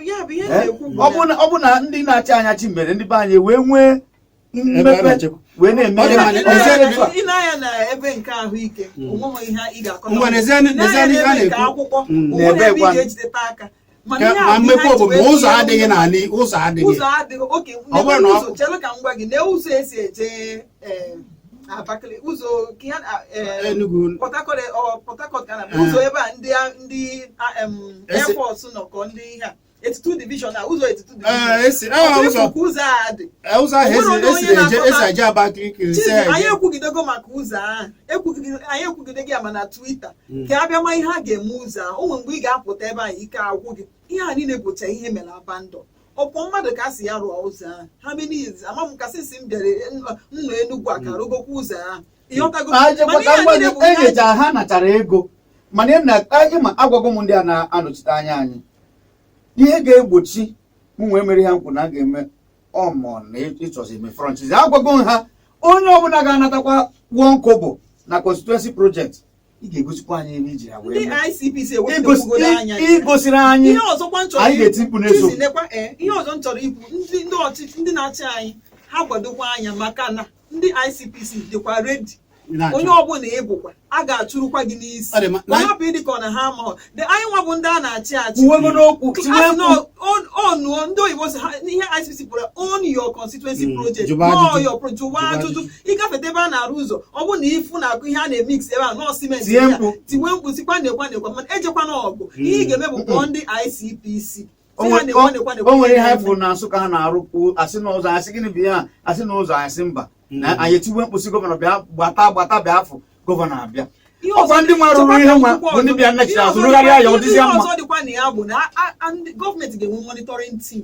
Ọ bụ na ndị na-achị anya chi mere ndị be anyị wee nwee mmepe wee na-eme. Ị na-anya na ebe nke ahụike, onweghị ihe ị ga-akọ na akwụkwọ, onweghị ebe ị ga-ejideta aka. Ma mmepe obodo, ma ụzọ adịghị n'ala, ụzọ adịghị. Ụzọ adịghị. Oke ụzọ, chere ka m gwa gị na ụzọ esi eje Abakaliki, ụzọ Enugu. Port Harcourt ka na ụzọ ebe a ndị Air Force nọkọ, ndị ihe a 82 Division na ụzọ 82 Division, ụzọ a dị. Ụzọ ahụ esi eje Abakaliki. Anyị ekwugidego maka ụzọ ahụ, anyị ekwugidego ya ma na Twitter ka a bịa ma ihe a ga-eme ụzọ ahụ. O nwere mgbe ị ga-apụta ebe ahụ, ike agwụ gị. Ihe a niile bụcha ihe mere abandon. Ọkwọ mmadụ ka a si ya rụọ ụzọ ahụ, ha many years, ama m ka since m bịara nnọ Enugwu a ka rụgokwa ụzọ ahụ. Ịghọtago? Enyecha ha nachara ego, mana ịma agwago m ndị a na-anọchite anya anyị, ihe ga-egbochi m wee mere ha nkwu na a ga-eme ọmọ na ịchọzi eme franchise. Agwago m ha, onye ọbụla ga-anatakwa 1 kobo na constituency project, ị ga-egosikwa anyị ebe iji ya wee Ndị ICPC ewepụtagoro anya. Igosiri anyị Ihe ọzọkwa m chọrọ anyị ga-eti mkpu n'eziokwu. Chizi, nekwa, ee, ihe ọzọ m chọrọ ikwu, ndị ọchịchị, ndị na-achị anyị, ha kwadokwa anya maka na ndị ICPC dịkwa ready. Onye ọbụla ị bụkwa, a ga-achụrụkwa gị n'isi. Ọ dị mma. Ka ọ hapụ ịdị ka ọ na ha amaghọ anyị nwa bụ ndị a na-achị achị. Kwuwego n'okwu, tinye Asị na mkpu. Onuo ndị oyibo si ha ihe ICPC pụrụ, own your constituency project. Jụba Know ajụjụ. your jụwa Jụba ajụjụ. Ịgafete ebe a na-arụ ụzọ, ọ bụrụ na ifu na-akụ ihe a na-emix ebe a nọọ simenti Tie ya, mkpu. Tiwe mkpu, sikwa nekwa nekwa, mana ejekwana ọgụ. Ihe ị ga-eme bụ kpọọ ndị ICPC, O sị ha nekwa nekwa nekwa. O nwere ihe anyị fụrụ na Nsụka ha na-arụ, asị n'ụzọ, asị gịnị bụ ihe a, asị n'ụzọ, asị mba na anyị etiwe mkpu sị gọvanọ bịa gbata gbata bịa afụ. Gọvanọ abịa. Ihe Ọkwa ọzọ ndị nwa rụrụ chekwa ihe ka nwa nkwukwa bụ ndị ọzọ. bịa nnechiri Ihe azụ ọzọ rụgharịa ya, ọ ihe dịzịa mma. ọzọ dịkwa na ya bụ na gọọmenti ga-enwe monitoring team.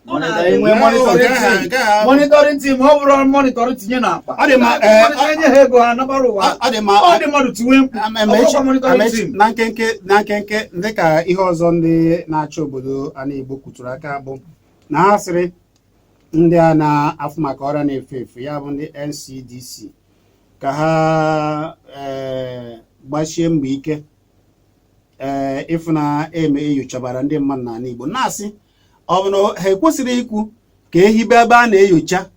Ọ na-adị Enwe monitoring Nke team. a- Monitoring team, ọ bụrụ monitor tinye n'akpa. Ọ dị mma, Monitor, enye ha ego, ha nabara ụwa. Ọ dị mma. Ọ dị mmadụ tiwe mkpu. Ọ bụrụkwa monitoring team. Na nkenke, dịka ihe ọzọ ndị na-achị obodo ana Igbo kwuturu aka bụ na ha sịrị ndị a na-afụ maka ọrịa na-efe efe, ya bụ ndị NCDC, ka ha gbachie mbọ ike. Ee, ịfụ na eme enyochabara ndị mmadụ n'ala Igbo, na-asị ọ bụ na ha ekwesịrị ikwu ka ehibe ebe a na-enyocha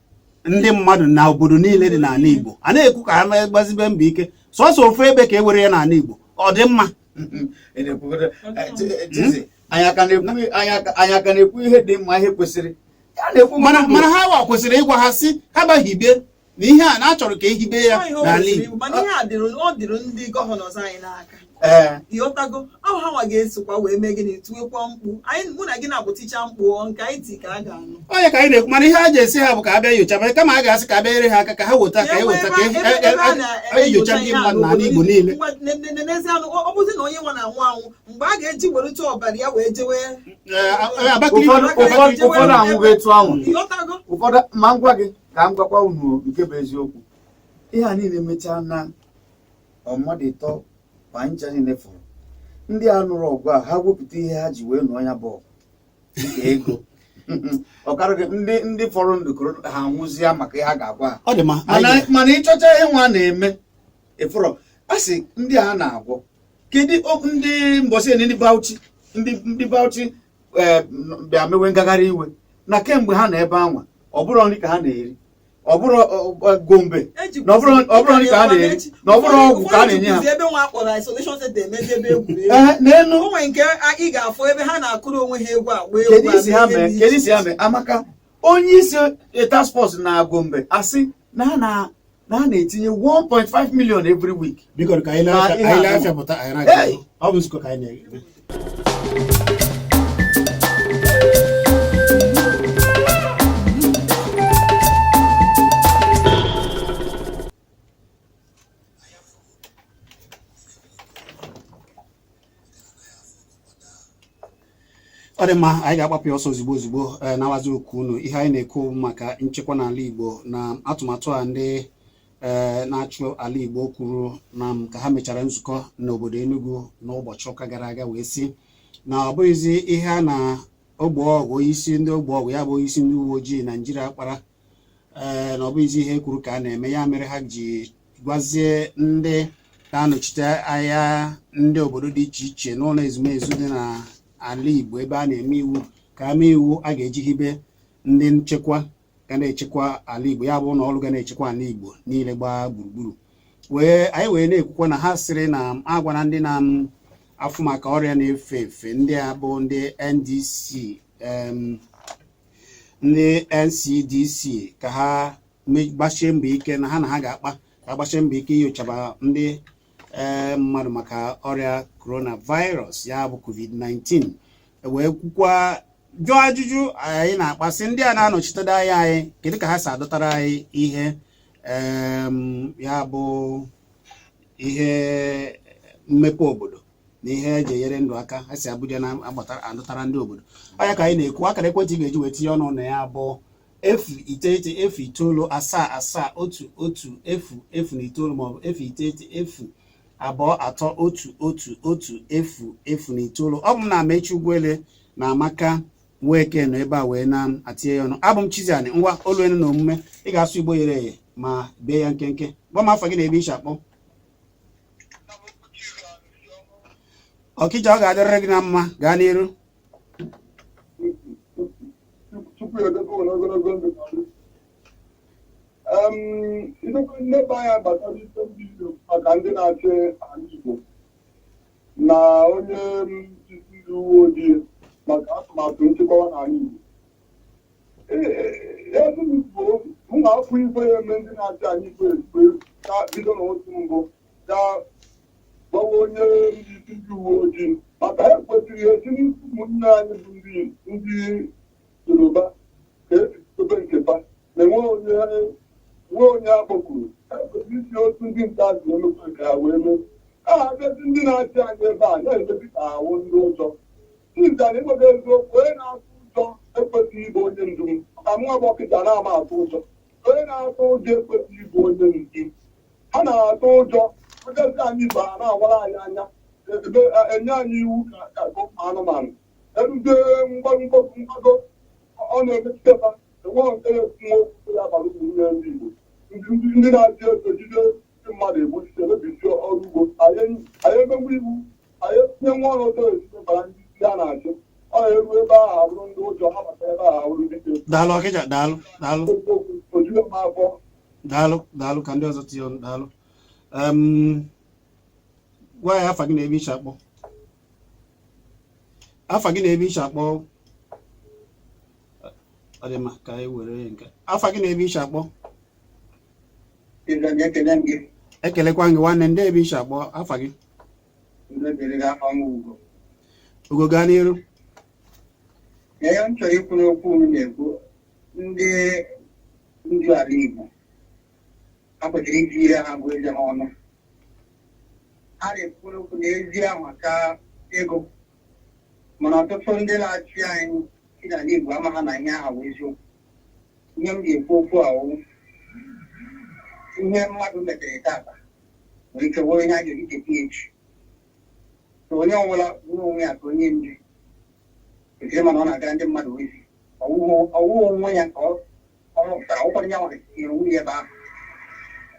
ndị mmadụ na obodo niile dị n'ala Igbo. A na-ekwu ka ha gbazibe mbọ ike, sọsọ ofu ebe ka e were ya n'ala Igbo, ọ dị mma? Anyị aka na-ekwu ihe dị mma, ihe kwesịrị. Mana ha wa kwesịrị ịgwa ha sị ha bahibe na ihe a na-achọrọ ka ehibe ya n'ala Igbo. Mana ihe a ọ dịrị ndị governors anyị n'aka. Ịghọtago? Ọ ha nwa ga-esokwa wee mee gịnị, tiwekwa mkpu. Anyị, mụ na gị na-abụ mkpu nke anyị ti ka a ga-anụ. Onye ka anyị na-ekwu, mana ihe a ji esi ha bụ ka a bịa nyocha, kama a ga-asị ka a bịa nyere ha aka ka ha weta ka e weta ka enyocha ndị mmadụ n'ala Igbo niile. N'ezie, ọ bụzi na onye nwa na-anwụ anwụ mgbe a ga-eji werute ọbara ya wee jewe. Ụfọdụ anwụgo etu ahụ, ụfọdụ ma ngwa gị ka m gwakwa unu nke bụ eziokwu. Ihe a niile mechaa na mmadụ ịtọ ma ncha niile fọrọ, ndị a nụrụ ọgụ a, ha wepụta ihe ha ji wee nụọ ya bụ ọgụ dịka ego ọkarịghị ndị fọrọ ndụ ha anwụzịa maka ihe a ga-agwa ha. Mana ịchọcha ihe nwa na-eme ịfụrọ a sị ndị a na-agwọ, kedu ndị mbọsị ndị Bauchi, ndị Bauchi bịa mewe ngagharị iwe na kemgbe ha na ebe anwa, ọ bụrụ nri ka ha na-eri, ọ bụrụ Gombe na ọ bụrụ nri ka ha na-eri, na ọ bụrụ ọgwụ ka a na-enye ha. Ebe nwa akpọrọ isolation center emezi ebe egwuregwu n'elu o nwere nke ị ga-afụ ebe ha na-akụrụ onwe ha egwu, agba egwu. Kedu isi ha mee? Kedu isi ha mee? Amaka, onye isi task force na Gombe asị na ha na-etinye 1.5 million every week. Biko, ka anyị lee pụta anyị na-aga. Ọ bụ nzukọ ka anyị na-eme. Ọ dị mma, anyị ga-agbapụ ya ọsọ ozugbo ozugbo na-awazi okwu unu. Ihe anyị na-ekwu maka nchekwa n'ala Igbo na atụmatụ a ndị na-achụ ala Igbo kwuru na ka ha mechara nzukọ n'obodo Enugu n'ụbọchị ụka gara aga, wee sị na ọ bụghịzi ihe a na ogbe ọgụ, onyeisi ndị ogbe ọgụ, ya bụ onyeisi ndị uwe ojii Naijiria kpara, ee, na ọ bụghịzi ihe kwuru ka a na-eme. Ya mere ha ji gwazie ndị na-anọchite anya ndị obodo dị iche iche n'ụlọ ezumezu dị n'ala Igbo ebe a na-eme iwu ka a mee iwu a ga-eji hibe ndị nchekwa ga na-echekwa ala Igbo, ya bụ ụlọ ọrụ ga na-echekwa ala Igbo niile gbaa gburugburu. Wee anyị wee na-ekwukwa na ha sịrị na agwara ndị na-afụ maka ọrịa na-efe efe, ndị a bụ ndị NDC, ndị NCDC, ka ha gbachie mbọ ike na ha ga-akpa ka agbachie mbọ ike inyochaba ndị mmadụ maka ọrịa coronavirus, ya bụ COVID-19. Wee kwukwa, jụọ ajụjụ anyị na-akpasị ndị a na-anọchite anya anyị, kedu ka ha si adọtara anyị ihe, ya bụ ihe mmepe obodo na ihe eji enyere ndụ aka, ha si Abuja na-adọtara ndị obodo ọ ya ka anyị na-ekwu. Akara ekwentị ị ga-eji wee tinye ọnụ na ya bụ 090 09 77 11 009 maọbụ 090 0 2 3 1 1 1 0 09. Ọ bụ m na Amechi Ugwuele na Amaka Nweke nọ ebe a wee na-atinye ya ọnụ. Abụ m Chiziani. Ngwa, olu enu na omume, ị ga-asụ Igbo ghere eghe ma bee ya nkenke. Gwa m afọ gị na ebe ishi akpọ. Ọkịja, ọ ga-adịrịrị gị na mma. Gaa n'iru. Tupu edebe ụlọ ogologo ndụ, idekwe nneba anya gbasara ife ndị Igbo maka ndị na-achị ala Igbo na onye isi ndị uwe ojii maka atụmatụ nchekwa n'ala Igbo. Ezigbo mụ na afọ ife ya eme ndị na-achị anyị Igbo ezigbo ka bido n'otu mbụ ga gbawa onye isi ndị uwe ojii maka e kwesịrị esi ụmụnne anyị bụ ndị Yoruba ka esi dobe nketa na enwe onye a kpọkwuru. Ekwesịrị isi otu ndị nta si emepe nke ha wee mee ka ha abịazi. Ndị na-achị anyị ebe a na-emebi ka awụ ndị ụjọ nta na ịgwaga eziokwu. Onye na-atụ ụjọ ekwesịghị ịbụ onye ndu m, maka mụ bụ ọkịta na-ama atụ ụjọ. Onye na-atụ ụjọ ekwesịghị ịbụ onye ndu. Ha na-atụ ụjọ ụjọzi anyị bụ ha na-awara anyị anya ebe enye anyị iwu ka ụmụ anụmanụ eruzie mgbago mgbago ọ na-emetụta ha. Enweghị nke na-ekwu okwu ya bara ụmụnne ndị Igbo. Ndị na-achị eso jide ndị mmadụ, egbuchite, emebisi ọrụ ugbo anyị, emegbu iwu. Anyị etinye nwa ọrụ ụtọ esite bara ndị isi a na-achị, ọ na-eru ebe ahụ abụrụ ndị ụjọ ha bata ebe ahụ abụrụ dike. Daalụ, Ọkịja, daalụ, daalụ. Eziokwu, ojughị m afọ. Daalụ, daalụ. Ka ndị ọzọ tinye ọnụ. Daalụ. Gwa ya afa gị na ebe iche akpọ. Afa gị na ebe iche akpọ. Ọ dị mma, ka anyị were nke afa gị na ebe iche akpọ. Ekele m gị. Ekelekwa gị, nwanne. Ndị ebe iche akpọ, afa gị? Ndị dịrị gị, afọ m Ugo. Ugo, gaa n'iru. Ihe m chọrọ ikwu n'okwu m na-ekwu, ndị ndu ala Igbo ha kwesịrị iji ire ha gụọ eze ha ọnụ. Ha na-ekwu okwu na ezi ahụ ka ego, mana ọtụtụ ndị na-achị anyị si n'ala Igbo amaghị na ihe ahụ bụ eziokwu. Ihe m ga-ekwu okwu ahụ, ihe mmadụ metere tata nwere ike bụrụ ihe a ga-eji cheta ya echi. So onye ọbụla bụrụ onwe ya ka onye ndu kwesịrị, mana ọ na-agara ndị mmadụ ozi, ọwụghị onwe ya ka ọ rụpụtara ụfọdụ ya nwere tinyere onwe ya ebe ahụ.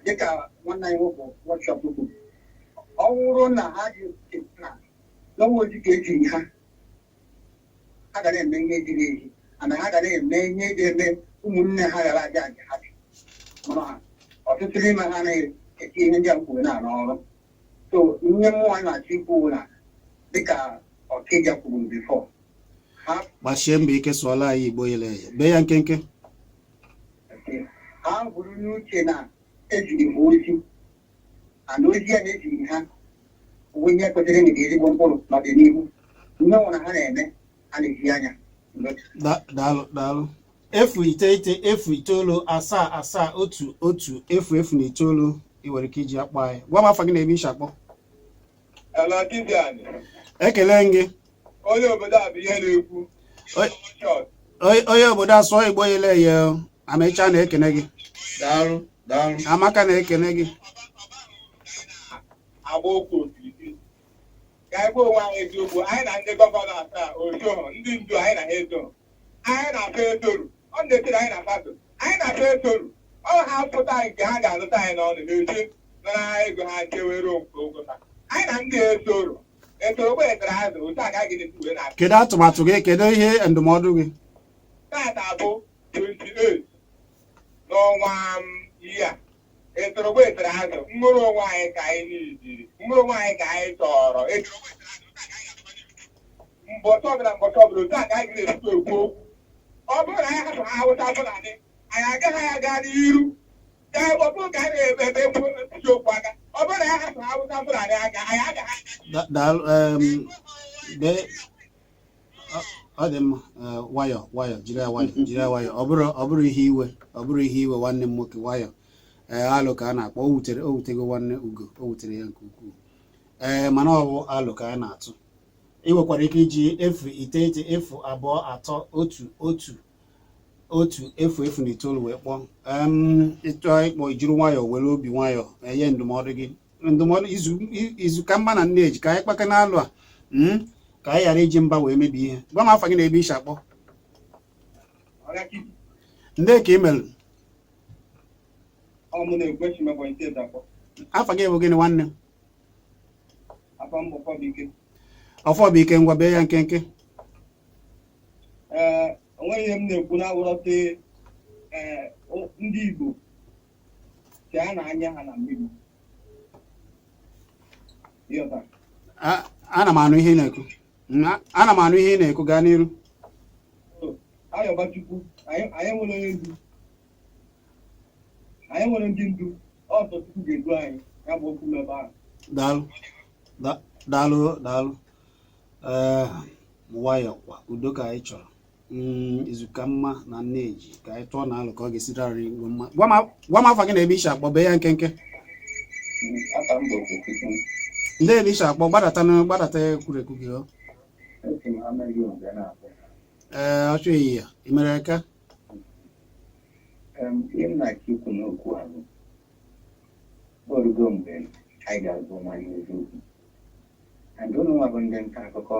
Dịka nwanne anyị nwoke workshop kwuru, ọ bụrụ na ha ji na n'ọnwa ozi ka ejiri ha, ha ga na-eme ihe ziri ezi, ana ha ga na-eme ihe ga-eme ụmụnne ha ghara aja aja ha dị. Mana ọtụtụ n'ime ha na-eti ihe ndị a m kwuru na-arụ ọrụ. So ihe mmụọ na-achọ ikwu na, dịka Ọkịja kwuru before ha, Gbachie mbọ ike, sụọla anyị Igbo yele eye, bee ya nkenke. Ha buru n'uche na ejiri ha ozi, and ozi a na-ejiri ha bụ ihe kwesịrị ịmịta ezigbo mkpụrụ n'ọdịnihu. Ihe ọbụla ha na-eme, ha na-esi anya. Daalụ, daalụ. 0 9 0 9 7 1 1 0 0 9. Ị nwere ike iji akpọ anyị. Gwa m afa gị na ebe ishi akpọ. Ala Dibian. Ekele m gị. Onye obodo a bụ ihe na-ekwu. Onye obodo a, sụọ Igbo yele eye. Amecha na-ekene gị. Daalụ, daalụ. Amaka na-ekene gị. Agba okwu okirikiri ka anyị gwa onwe anyị eziokwu. Anyị na ndị governor asaa otoho, ndị ndu anyị na ha eto, anyị na-afọ etoru. Ọ na-echere anyị na faso, anyị na-afọ etoru. Ọ ha pụta nke ha ga-azụta anyị n'ọnụ na-eche nara ego ha chewere okwu ha. Anyị na ndị etoru etoro gbe etere azụ otu a ka a ga-esi wee na-achị. Kedu atụmatụ gị? Kedu ihe ndụmọdụ gị? Tata bụ 28 n'ọnwa ihe a etoro gbe etere azụ. Nwere onwe anyị ka anyị n'ijiri nwere onwe anyị ka anyị chọrọ. Mbọchị ọbụla, mbọchị ọbụla, otu a ka anyị ga-esikwa ekwu okwu. Ọ bụrụ na anyị hapụ ha Awụsa Fulani, anyị agaghị aga n'iru. Ka ọ bụrụ ka anyị na-ebe ebe ekwu ekwuchi okwu aka, ọ bụrụ na anyị hapụ ha Awụsa Fulani aka, anyị agaghị aga. Daalụ. Ọ dị mma. Nwayọ nwayọ, jiri ya nwayọ, jiri ya nwayọ. Ọ bụrụ ihe iwe, ọ bụrụ ihe iwe, nwanne m nwoke, nwayọ. Ee, alụ ka a na-akpọ. O wutere, o wutego nwanne Ugo, o wutere ya nke ukwuu. Ee, mana ọ bụ alụ ka a na-atụ. Ị nwekwara ike iji 0 9 0 2 3 1 1 1 0 0 9 wee kpọọ. Ịchọọ ịkpọ, ijiri nwayọọ, were obi nwayọọ enye ndụmọdụ gị. Ndụmọdụ izu izu ka mma na nne eji ka anyị kpaka n'alụ a, ka anyị ghara iji mba wee mebie ihe. Gwa m afa gị na ebe ishi akpọ. Ndị ka ị mere? Ọ mụ na-ekwu m Ebonyi Steeti akpọ. Afa gị bụ gịnị, nwanne? Afọ mbụ Fọbụike. Ọfọ bụ ike. Ngwa, bee ya nkenke. Ee, onweghị ihe m na-ekwu na-awụrọsị. Ee, ndị Igbo chaa na anya ha na mmiri. Ịghọta? Ana m anụ ihe ị na-ekwu. Ana m anụ ihe ị na-ekwu, gaa n'iru. Ayọba Chukwu, anyị nwere onye ndu, anyị nwere ndị ndu. Ọsọ Chukwu ga-edu anyị. Ya bụ okwu m ebe ahụ. Daalụ, daalụ, daalụ. Ee, nwayọ kwa, udo ka anyị chọrọ. Izu ka mma na nneji ka anyị tụọ na alụ ka ọ ga-esi rarị Igbo mma. Gwa m afa gị na ebe ishi akpọ, bee ya nkenke. Afa m bụ Okechukwu. Ndị ebe ishi akpọ, gbadata na gbadata ekwurekwu gị ọ. Esi m Amaghị mgbe na-akpọ. Ee, ọchụ ehihie ị mere aka. Ihe m na-achọ ikwu n'okwu a bụ, orugo mgbe anyị ga-agwa onwe anyị eziokwu. And unu nwa bụ ndị nta akụkọ,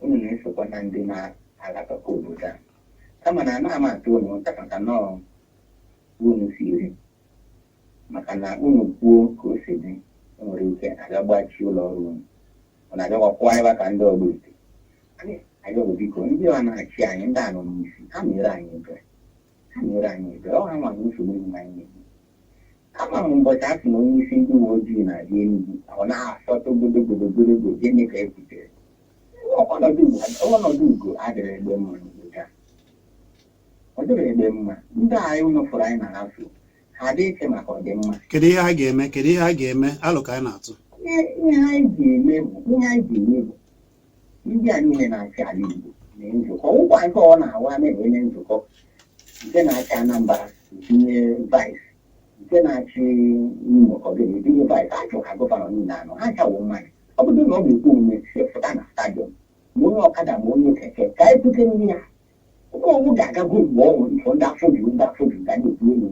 unu na-esokwa na ndị na-alakọta obodo a. Kama na anaghị m atụ unu ụta maka nọọ unu si eri. Maka na unu kwuo ka o si dị, o nwere ike aga gbachie ụlọ ọrụ unu. Ọ na-abịakwa kwụgharịba ka ndị ọgbọ ite. Anyị bụ, biko, ndị ọ na-achị anyị, ndị a nọ n'isi, ha mere anyị ebere, ha mere anyị ebere. Ọ ha nwa na nsogbu niile anyị na-enwe. Ama m ụbọchị a sị na onye isi ndị uwe ojii na-abịa Enugu, ọ na-asọtụ gbodogbodogbodogo. Gịnị ka e butere? Ọnọdụ ugo adịrị egbe mma n'obodo a, ọ dịrị egbe mma. Ndị anyị ụnụ fụrụ anyị na ha so, ha adịghị iche maka ọdịmma. Kedu ihe a ga-eme? Kedu ihe a ga-eme? Alụ ka anyị na-atụ. Ihe anyị ga-eme bụ ndị a niile na-achị ala Igbo na nzukọ ụkwa nke ọ na-awa na-enye nzukọ, nke na-achị Anambra etinye vice, nke na-achị Imo ka ọ gịnị etinye vice. Achọ ka governor niile anọ ha chawo mmadụ. Ọ bụrụ na ọ ga-ekwe omume, si pụta na stadium, ma onye ọkada ma onye keke, ka anyị bute ndị ya owu ga-agago mgbe ọ nwere ifo ndị afọ juru, ndị afọ juru ga na-ekwu elu,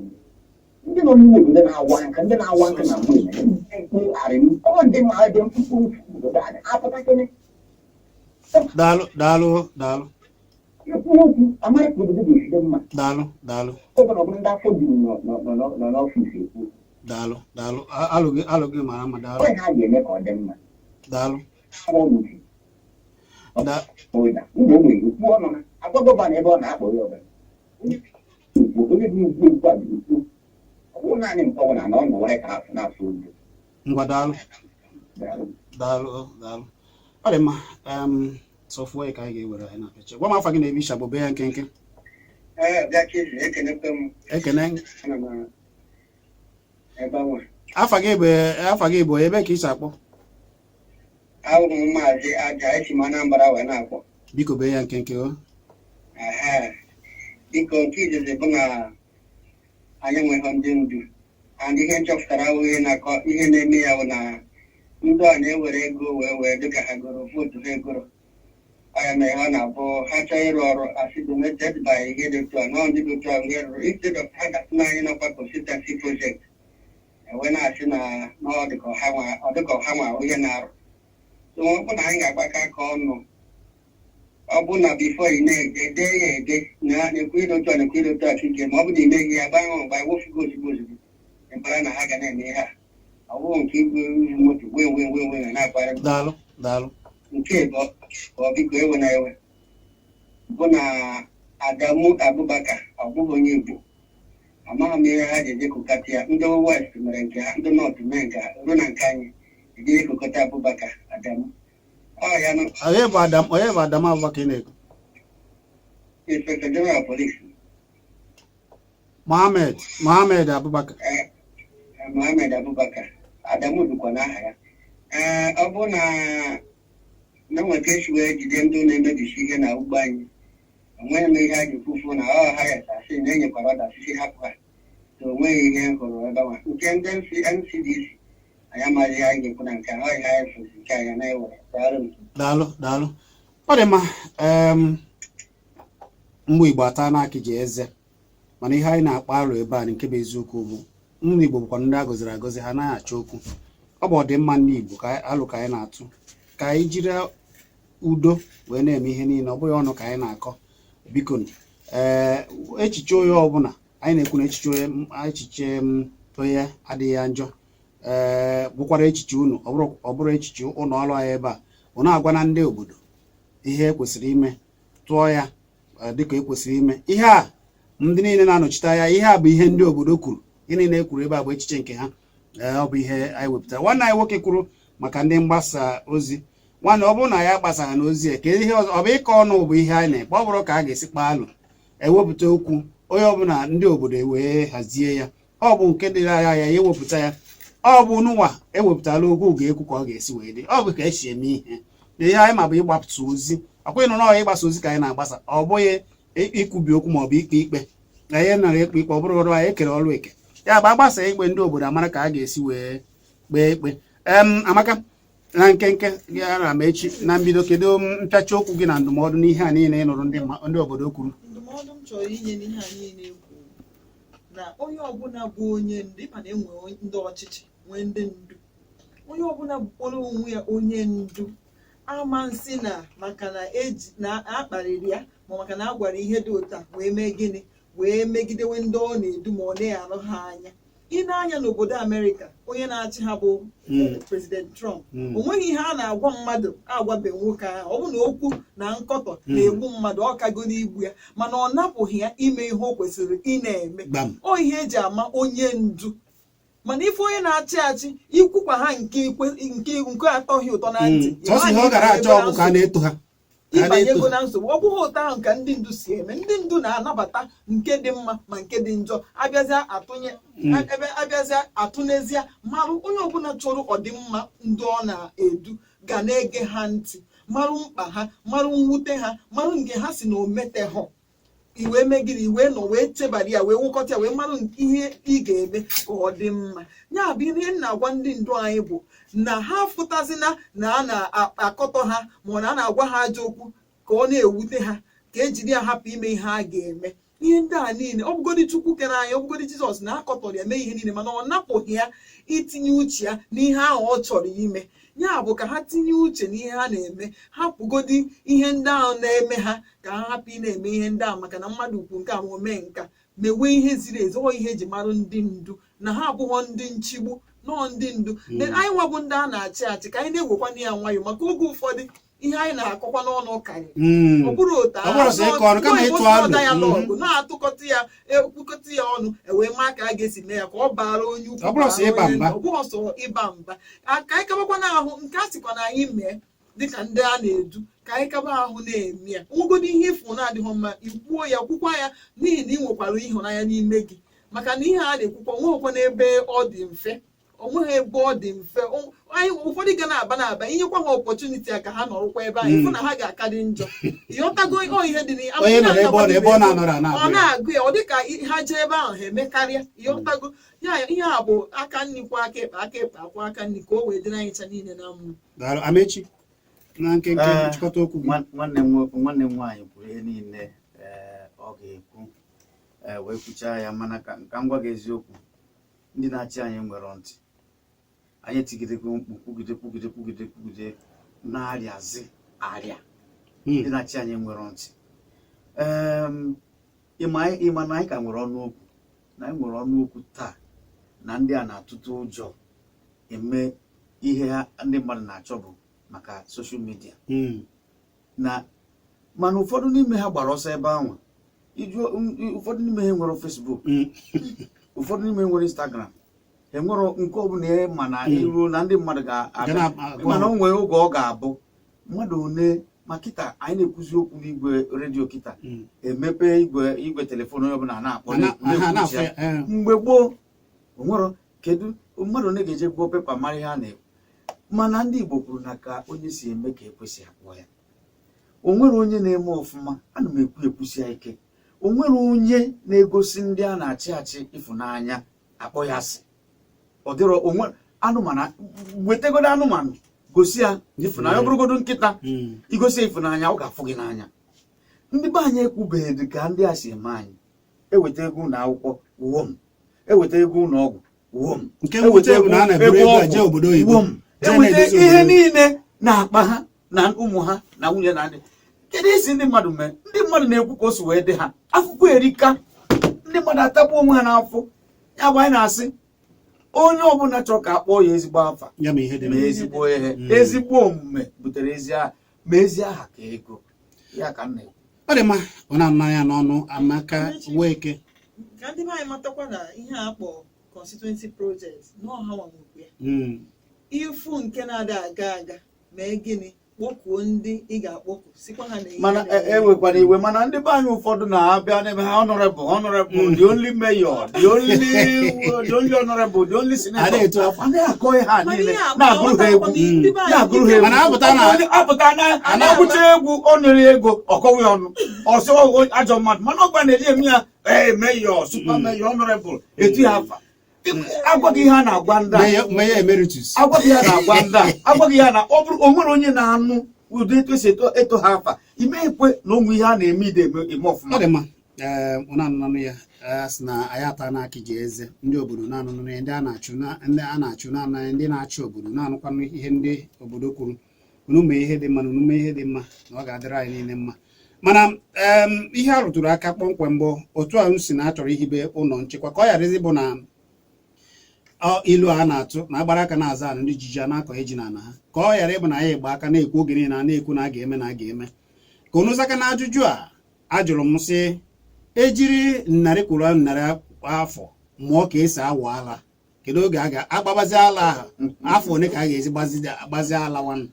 ndị nọ n'ime obodo na-awa nka, ndị na-awa nka na mgbe emere mkpu arịrị. Ọ dị mma, dị mkpụmkpụ obodo a apụtakịrị. Daalụ, daalụ, daalụ. Ekwu okwu amara ka obodo ga-esi dị mma. Daalụ, daalụ. Governor bụrụ ndị afọ juru nọ n'office ekwu. Daalụ, daalụ. Alụ gị, alụ gị mara mma. Daalụ. Ọ ha ga-eme ka ọ dị mma. Daalụ. Ụda ụda ụmụ ogbenye ekwu ọnụ ha, agwa governor ebe ọ na-akpọ ya ọbụla onye dị ugwu ugwu a ga-ekwu. Ọ bụrụ naanị nke ọbụla na ọ nọ White House na-asụ ugwu. Ngwa, daalụ. Daalụ, daalụ. Ọ dị mma. Sọfụọ ya ka anyị ga-ewere anyị na-apịacha. Gwa m afa gị na ebe isha bụ ya nkenke. Ee, bịa Chizi, ekenekwe m. Ekene. Ana m ebe anwa. Afa gị bụ ebe ka isi akpọ? Ahụrụ m Maazị Aja, esi m Anambra wee na-akpọ. Biko, bee ya nkenke o. Ehe. Biko, nke izizi bụ na anyị enweghị ndị ndu, and ihe nchọpụtara awụghị na-akọ ihe na-eme ya bụ na ndị a na-ewere ego wee dịka ha goro vote ha egoro. Ọ ya mere ha na-abụ ha chọọ ịrụ ọrụ, asị donated by ihe dị otu a nọ, ndị dị otu a ihe rụrụ, instead of ha ga-asị na anyị nọkwa constituency project, ewee na-asị na ọ dịka ọha nwa, ọ dịka ọha nwa onye na-arụ. So ọ bụ na anyị ga-agbakọ aka ọnụ. Ọ bụ na before ị na-ede, dee ya ede na na-ekwu ịdị otu a, na-ekwu ịdị otu a ka ike ma ọ bụ na ị meghị ya, gba ahụ mgba wofugo ozugbo ozugbo, ị mara na ha ga na-eme ihe a. Ọ bụghị nke igwe izu moto wee wee wee wee na-akparị. Daalụ, daalụ. Nke bụ ọ biko, ewe na ewe bụ na Adamu Abubakar ọ bụghị onye Igbo. Amaghị m ihe ha ji eje kụkata ya. Ndị West mere nke ha, ndị North mee nke ha, ruo na nke anyị eje ekokọta Abubakar Adamu. Ọ ya nụ. Onye bụ Adam? Onye bụ Adam Abubakar ị na-ekwu? Inspector General Police. Mohammed, Mohammed Abubakar. Ee, Mohammed Abubakar Adamu dịkwa n'aha ya. Ee, ọ bụrụ na nwere ka esi wee jide ndị na-emebisi ihe na ugbo anyị, onweghị m ihe a ga-ekwufu na ọ ha ya asị na enyekwara ọdasịsị hapụ ha. So onweghị ihe m hụrụ ebe ahụ nke ndị NCDC. Anyị amaghị ihe anyị ga-ekwu na nke a. Ọ ihe anyị fụzi nke anyị na-ewere. Daalụ m. Daalụ, daalụ. Ọ dị mma. Mgbe Igbo ata n'akị ji eze, mana ihe anyị na-akpa aro ebe a, nke bụ eziokwu bụ ndị Igbo bụkwa ndị a gọziri agọzi, ha anaghị achọ okwu. Ọ bụ ọdịmma ndị Igbo ka alụ ka anyị na-atụ, ka anyị jiri udo wee na-eme ihe niile. Ọ bụghị ọnụ ka anyị na-akọ. Biko, ee, echiche onye ọbụla anyị na-ekwu na echiche onye, echiche m onye adịghị ya njọ. Ee, bụkwara echiche unu, ọ bụrụ echiche ụlọ ọrụ anyị ebe a, unu agwa na ndị obodo ihe ekwesịrị ime, tụọ ya dịka ekwesịrị ime ihe a. Ndị niile na-anọchite anya ihe a bụ ihe ndị obodo kwuru. Ihe niile e kwuru ebe a bụ echiche nke ha. Ee, ọ bụ ihe anyị wepụtara. Nwanne anyị nwoke kwuru maka ndị mgbasa ozi. Nwanne, ọ bụrụ na ya gbasara n'ozi a, kedu ihe ọzọ? Ọ bụ ịkọ ọnụ bụ ihe anyị na-ekpe. Ọ bụrụ ka a ga-esi kpaa alụ, ewepụta okwu, onye ọbụla, ndị obodo wee hazie ya. Ọ bụ nke dịrị anya ya ewepụta ya. Ọ bụ nụnwa ewepụtala okwu ga-ekwu ka ọ ga-esi wee dị. Ọ bụ ka esi eme ihe na ihe anyị ma bụ ịgbapụta ozi. Ọkwa ịnụ na ịgbasa ozi ka anyị na-agbasa, ọ bụghị ikwubi okwu ma ọ bụ ikpe ikpe. Na ihe nara ekpe ikpe, ọ bụrụ ọrụ anyị ekere ọrụ eke ya bụ agbasa ikpe, ndị obodo amara ka a ga-esi wee kpee ikpe. Amaka, na nkenke gị ara m echi na mbido, kedu mpịachi okwu gị na ndụmọdụ n'ihe a niile ị nụrụ ndị obodo kwuru? Ndụmọdụ m chọrọ inye n'ihe a niile kwuru na onye ọbụla bụ onye ndu, ịma na enwe ndị ọchịchị, nwee ndị ndu, onye ọbụla kpọrọ onwe ya onye ndu ama nsị na maka na eji na akparịrị ya, ma maka na a gwara ihe dị otu a wee mee gịnị, wee megidewe ndị ọ na-edu, ma ọ na-arụ ha anya. Ị na-anya n'obodo Amerịka, onye na-achị ha bụ President Trump. O nweghị ihe a na-agwa mmadụ agwabe nwoke ahụ. Ọ bụ na okwu na nkọtọ na-egbu mmadụ, ọ kago n'igbu ya, mana ọ napụghị ya ime ihe o kwesịrị ị na-eme. Ọ ihe eji ama onye ndu. Mana ife onye na-achị achị ikwukwa ha nke nke nke atọghị ụtọ na ntị, Sọsọ ihe ọ gara achọ ọ bụ ka a na-eto ha, ka a ịbanye na-eto ego ha. na nsogbu. Ọ bụghị ụtọ ahụ ka ndị ndu si eme. Ndị ndu na-anabata nke dị mma ma nke dị njọ. Abịazịa atụnye ebe, abịazịa atụnezie, marụ onye ọbụla chọrọ ọdịmma ndị ọ na-edu ga na-ege ha ntị, marụ mkpa ha, marụ mwute ha, marụ nke ha si na ometehọ iwee megide, iwee nọ wee chebara ya, wee wụkọta ya, wee marụ ihe ị ga-eme ka ọ dị mma. Ya bụ ihe m na-agwa ndị ndu anyị bụ na ha fụtazina na a na-akọtọ ha, ma ọ na a na-agwa ha ajọ okwu, ka ọ na-ewute ha, ka ejiri ya hapụ ime ihe a ga-eme. Ihe ndị a niile, ọ bụgodi Chukwu kere anyị, ọ bụgodi Jizọs na-akọtọrọ ya mee ihe niile, mana ọ napụghị ya itinye uche ya n'ihe ahụ ọ chọrọ ime. Ya bụ ka ha tinye uche n'ihe ha na-eme, hapụgodi ihe ndị ahụ na-eme ha, ka ha hapụ ị na-eme ihe ndị ahụ maka na mmadụ ukwu nke a ma o mee nka. Mewe ihe ziri ezi. Ọ ihe eji mara ndị ndu na ha abụghọ ndị nchigbu, nọọ ndị ndu. Then anyị nwa bụ ndị a na-achị achị, ka anyị na-ewekwana ya nwayọọ, maka oge ụfọdụ ihe anyị na-akọkwa n'ọnụ karịrị. Ọ bụrụ otu Ọ bụrụ sọ ịkọ ọnụ, kama ịtụ alo. Dialogue na-atụkọta ya, ekwukọta ya ọnụ, ewee maa ka a ga-esi mee ya ka ọ baara onye ukwu, Ọ bụrụ sọ baara ịba onye mba. nta. Ọ bụghị sọ ịba mba. Ka anyị kabakwa n'ahụ nke a sịkwa na anyị mee dịka ndị a na-edu, ka anyị kaba ahụ na-eme ya. Nwegodi ihe ịfụ na-adịghị mma, ikwuo ya, kwukwa ya, n'ihi na ị nwekwara ịhụnanya n'ime gị, maka na ihe a na-ekwukwa onweghịkwa n'ebe ọ dị mfe, onweghị ebe ọ dị mfe. Anyị ụfọdụ ga na-aba na-aba, inyekwa ha opportunity a ka ha nọrọkwa ebe ahụ, ịfụ na ha ga-aka dị njọ. Ịghọtago? Ọ ihe dị na Onye nọrọ ebe ọ nọ, ebe ọ na-anọrọ a ọ na-agụ ya. Na-agụ ya, ọ dị ka ha jee ebe ahụ ha emekarịa. Ịghọtago? Ya ihe a bụ aka nri kwa aka ekpe, aka ekpe akwa aka nri, ka o wee dịrị anyị ncha niile na mma. Daalụ, Amechi, na nkenke, nchịkọta okwu gị. Nwanne m nwaanyị kwuru ihe niile ọ ga-ekwu, wee kwuchaa ya. Mana ka m gwa gị eziokwu, ndị na-achị anyị nwere ntị. Anyị etigidego mkpu, kwugide, kwugide, kwugide, kwugide, na-arịazi arịa. Ndị na-achị anyị nwere ntị. Ịma na anyị ka nwere ọnụ okwu, na anyị nwere ọnụ okwu taa, na ndị a na-atụtụ ụjọ eme ihe ha ndị mmadụ na-achọ bụ maka social media. Na mana ụfọdụ n'ime ha gbara ọsọ ebe ahụ. Iju ụfọdụ n'ime ha nwere Facebook, ụfọdụ n'ime ha nwere Instagram, enwero nke ọbụla ya, mana iruo na ndị mmadụ Ga ga-abịa. na-agụ. Mana o nwere oge ọ ga-abụ mmadụ one ma kịta anyị na-ekwuzi okwu n'igwe redio kịta, emepe igwe telefon, onye ọbụla na-akpọ, na-ekwu, Ha na-ekwuchi na-afụ ya. ya, Mgbe gboo onwero, kedu mmadụ one ga-eje gụọ paper mara ihe a na-ekwu? Mana ndị Igbo kwuru na ka onye si eme ka ekwesị akpọ ya. O nwere onye na-eme ọfụma, ana m ekwu ekwusi ya ike, o nwere onye na-egosi ndị a na-achị achị ịfụnanya, akpọ ya asị. Ọ dịrọ onwe anụmanụ, wetagodo anụmanụ gosi ya ịfụnanya, ọ bụrụgodo nkịta, igosi ya ịfụnanya, ọ ga-afụ gị n'anya. Ndị be anyị ekwubeghị ka ndị a si eme anyị. Eweta ego ụlọ akwụkwọ, wom. Eweta ego ụlọ ọgwụ, wom. Nke mwute bụ na a na-eburu ego a jee obodo oyibo. Wom. Jee Eweta na-edozi ihe obodo. niile na-akpa ha na ụmụ ha na nwunye na ndị. Kedu isi ndị mmadụ mee? Ndị mmadụ na-ekwu ka o si wee dị ha. Afụfụ erika, ndị mmadụ atagbu onwe ha n'afọ. Ya bụ anyị na-asị onye ọbụla chọrọ ka a kpọọ ya ezigbo afa, Ya ma ihe dị ma mma. ezigbo ihe, ezigbo omume butere ezi aha, ma ezi aha ka ego ya ka m na-ekwu. Ọ dị mma. Ọ na-anụ ya n'ọnụ Amaka Nweke. Ka ndị be anyị matakwa na ihe a kpọ constituency project n'ọha nwamokwu ya. Ifu nke na-ada aga aga, mee gịnị? Kpọkuo ndị ị ga-akpọku, sikwa ha na ihe Mana na-eme. Enwekwana iwe, mana ndị be anyị ụfọdụ na-abịa n'ebe ha, honorable, honorable, the only mayor, the only honorable, the only senator. A na-etu afọ. A na-akọ ihe a Mana niile ihe a bụ na-agụrụ ha egwu, aghọtakwa m ndị be anyị na-agụrụ ha egwu. Mana apụta apụta na na-agụcha egwu, ọ nyere ego, ọkọghị ọnụ ọsọ ajọ mmadụ, mana ọgba na-eji eme ya, ee, mayor, super mayor, honorable, etu ya afa. Agwaghị ihe a na-agwa ndị a. Mayor emeritus. Agwaghị ya na-agwa ndị a, agwaghị ya na ọ bụrụ o nwere onye na-anụ ụdị etu esi eto ha afa, ime ekwe na ụmụ ihe a na-eme ide eme ọfụma. Ọ dị mma. Ee, ọ na-anụnụ ya, a sị na anyị ata n'akị ji eze ndị obodo na-anụnụ ya, ndị a na-achụ ndị a na-achụ na-anụ ya, ndị na-achị obodo na-anụkwanụ ihe ndị obodo kwuru. Unu mee ihe dị mma na unu mee ihe dị mma, na ọ ga-adịrị anyị niile mma. Mana ihe a rụtụrụ aka kpọmkwem bụ otu a m si na achọrọ ihibe ụlọ nchekwa ka ọ ghara ịbụ na Ọ ilu a na-atụ na agbara aka na-aza ala, ndị jiji a na-akọ ji n'ala ha, ka ọ ghara ịbụ na anyị gba aka na-ekwu oge niile, a na-ekwu na a ga-eme na a ga-eme. Ka unu zaka na ajụjụ a ajụrụ m, sị ejiri narị kwuru narị afọ mụọ ka esi awa ala, kedu oge a ga-agbabazi ala ahụ? Afọ one ka a ga-esi gbazi ala nwanne?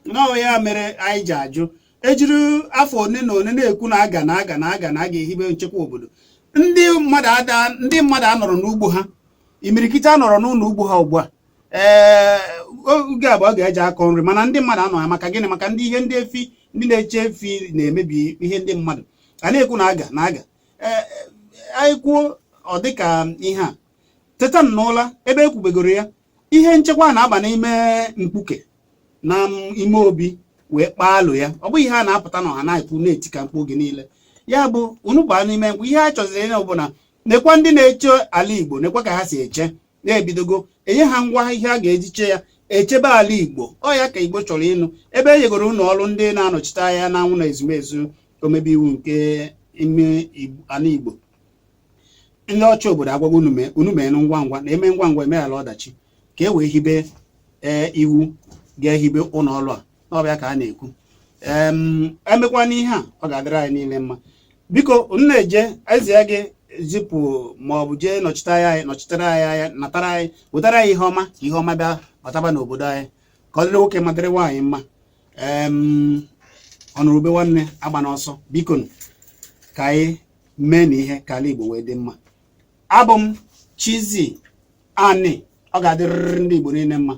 N'ọ ya mere anyị ji ajụ, ejiri afọ one na one na-ekwu na aga na aga na aga na a ga-ehibe nchekwa obodo, ndị mmadụ ada, ndị mmadụ anọrọ n'ugbo ha, imirikiti anọrọ n'ụlọ ugbo ha ugbu a. Ee, oge a bụ ọ ga-eji akọ nri, mana ndị mmadụ anọ ya. Maka gịnị? Maka ndị ihe ndị efi, ndị na-eche efi na-emebi ihe ndị mmadụ. A na-ekwu na aga na aga. Ee, anyị kwuo, ọ dịka ihe a teta n'ụla ebe ekwubegoro ya. Ihe nchekwa na-aba n'ime mkpuke na ime obi wee kpaa alụ ya. Ọ bụghị ihe a na-apụta n'ọha na-ekwu, na-eti ka mkpu oge niile. Ya bụ, unu baa n'ime mkpu, ihe a chọziri ịnye bụ na nekwa ndị na-eche ala Igbo, nekwa ka ha si eche, na-ebidogo enye ha ngwa ihe a ga-eji che ya, echebe ala Igbo. Ọ ya ka Igbo chọrọ ịnụ. Ebe e nyegoro ụlọ ọrụ ndị na-anọchite anya na anwụ na ezumezu omebe iwu nke ime ala Igbo, ndị ọchị obodo agwago unu mee, unu meenụ ngwa ngwa, na eme ngwa ngwa emeghara ọdachi, ka e wee hibe ee iwu ga-ehibe ụlọ ọrụ a n'ọbịa ka a na-ekwu. Emekwa n'ihe a, ọ ga-adịrị anyị niile mma. Biko, unu na-eje eze gị zipụ ma ọ bụ jee nọchite anya anyị, nọchitere anyị anya, natara anyị, wetara anyị ihe ọma, ka ihe ọma bịa bataba n'obodo anyị, ka ọ dịrị nwoke ma dịrị nwaanyị mma. Ọnụrụbe nwanne agba n'ọsọ, biko, ka anyị mee na ihe ka ala Igbo wee dị mma. Abụ m Chizzy Ani. Ọ ga-adịrịrị ndị Igbo niile mma.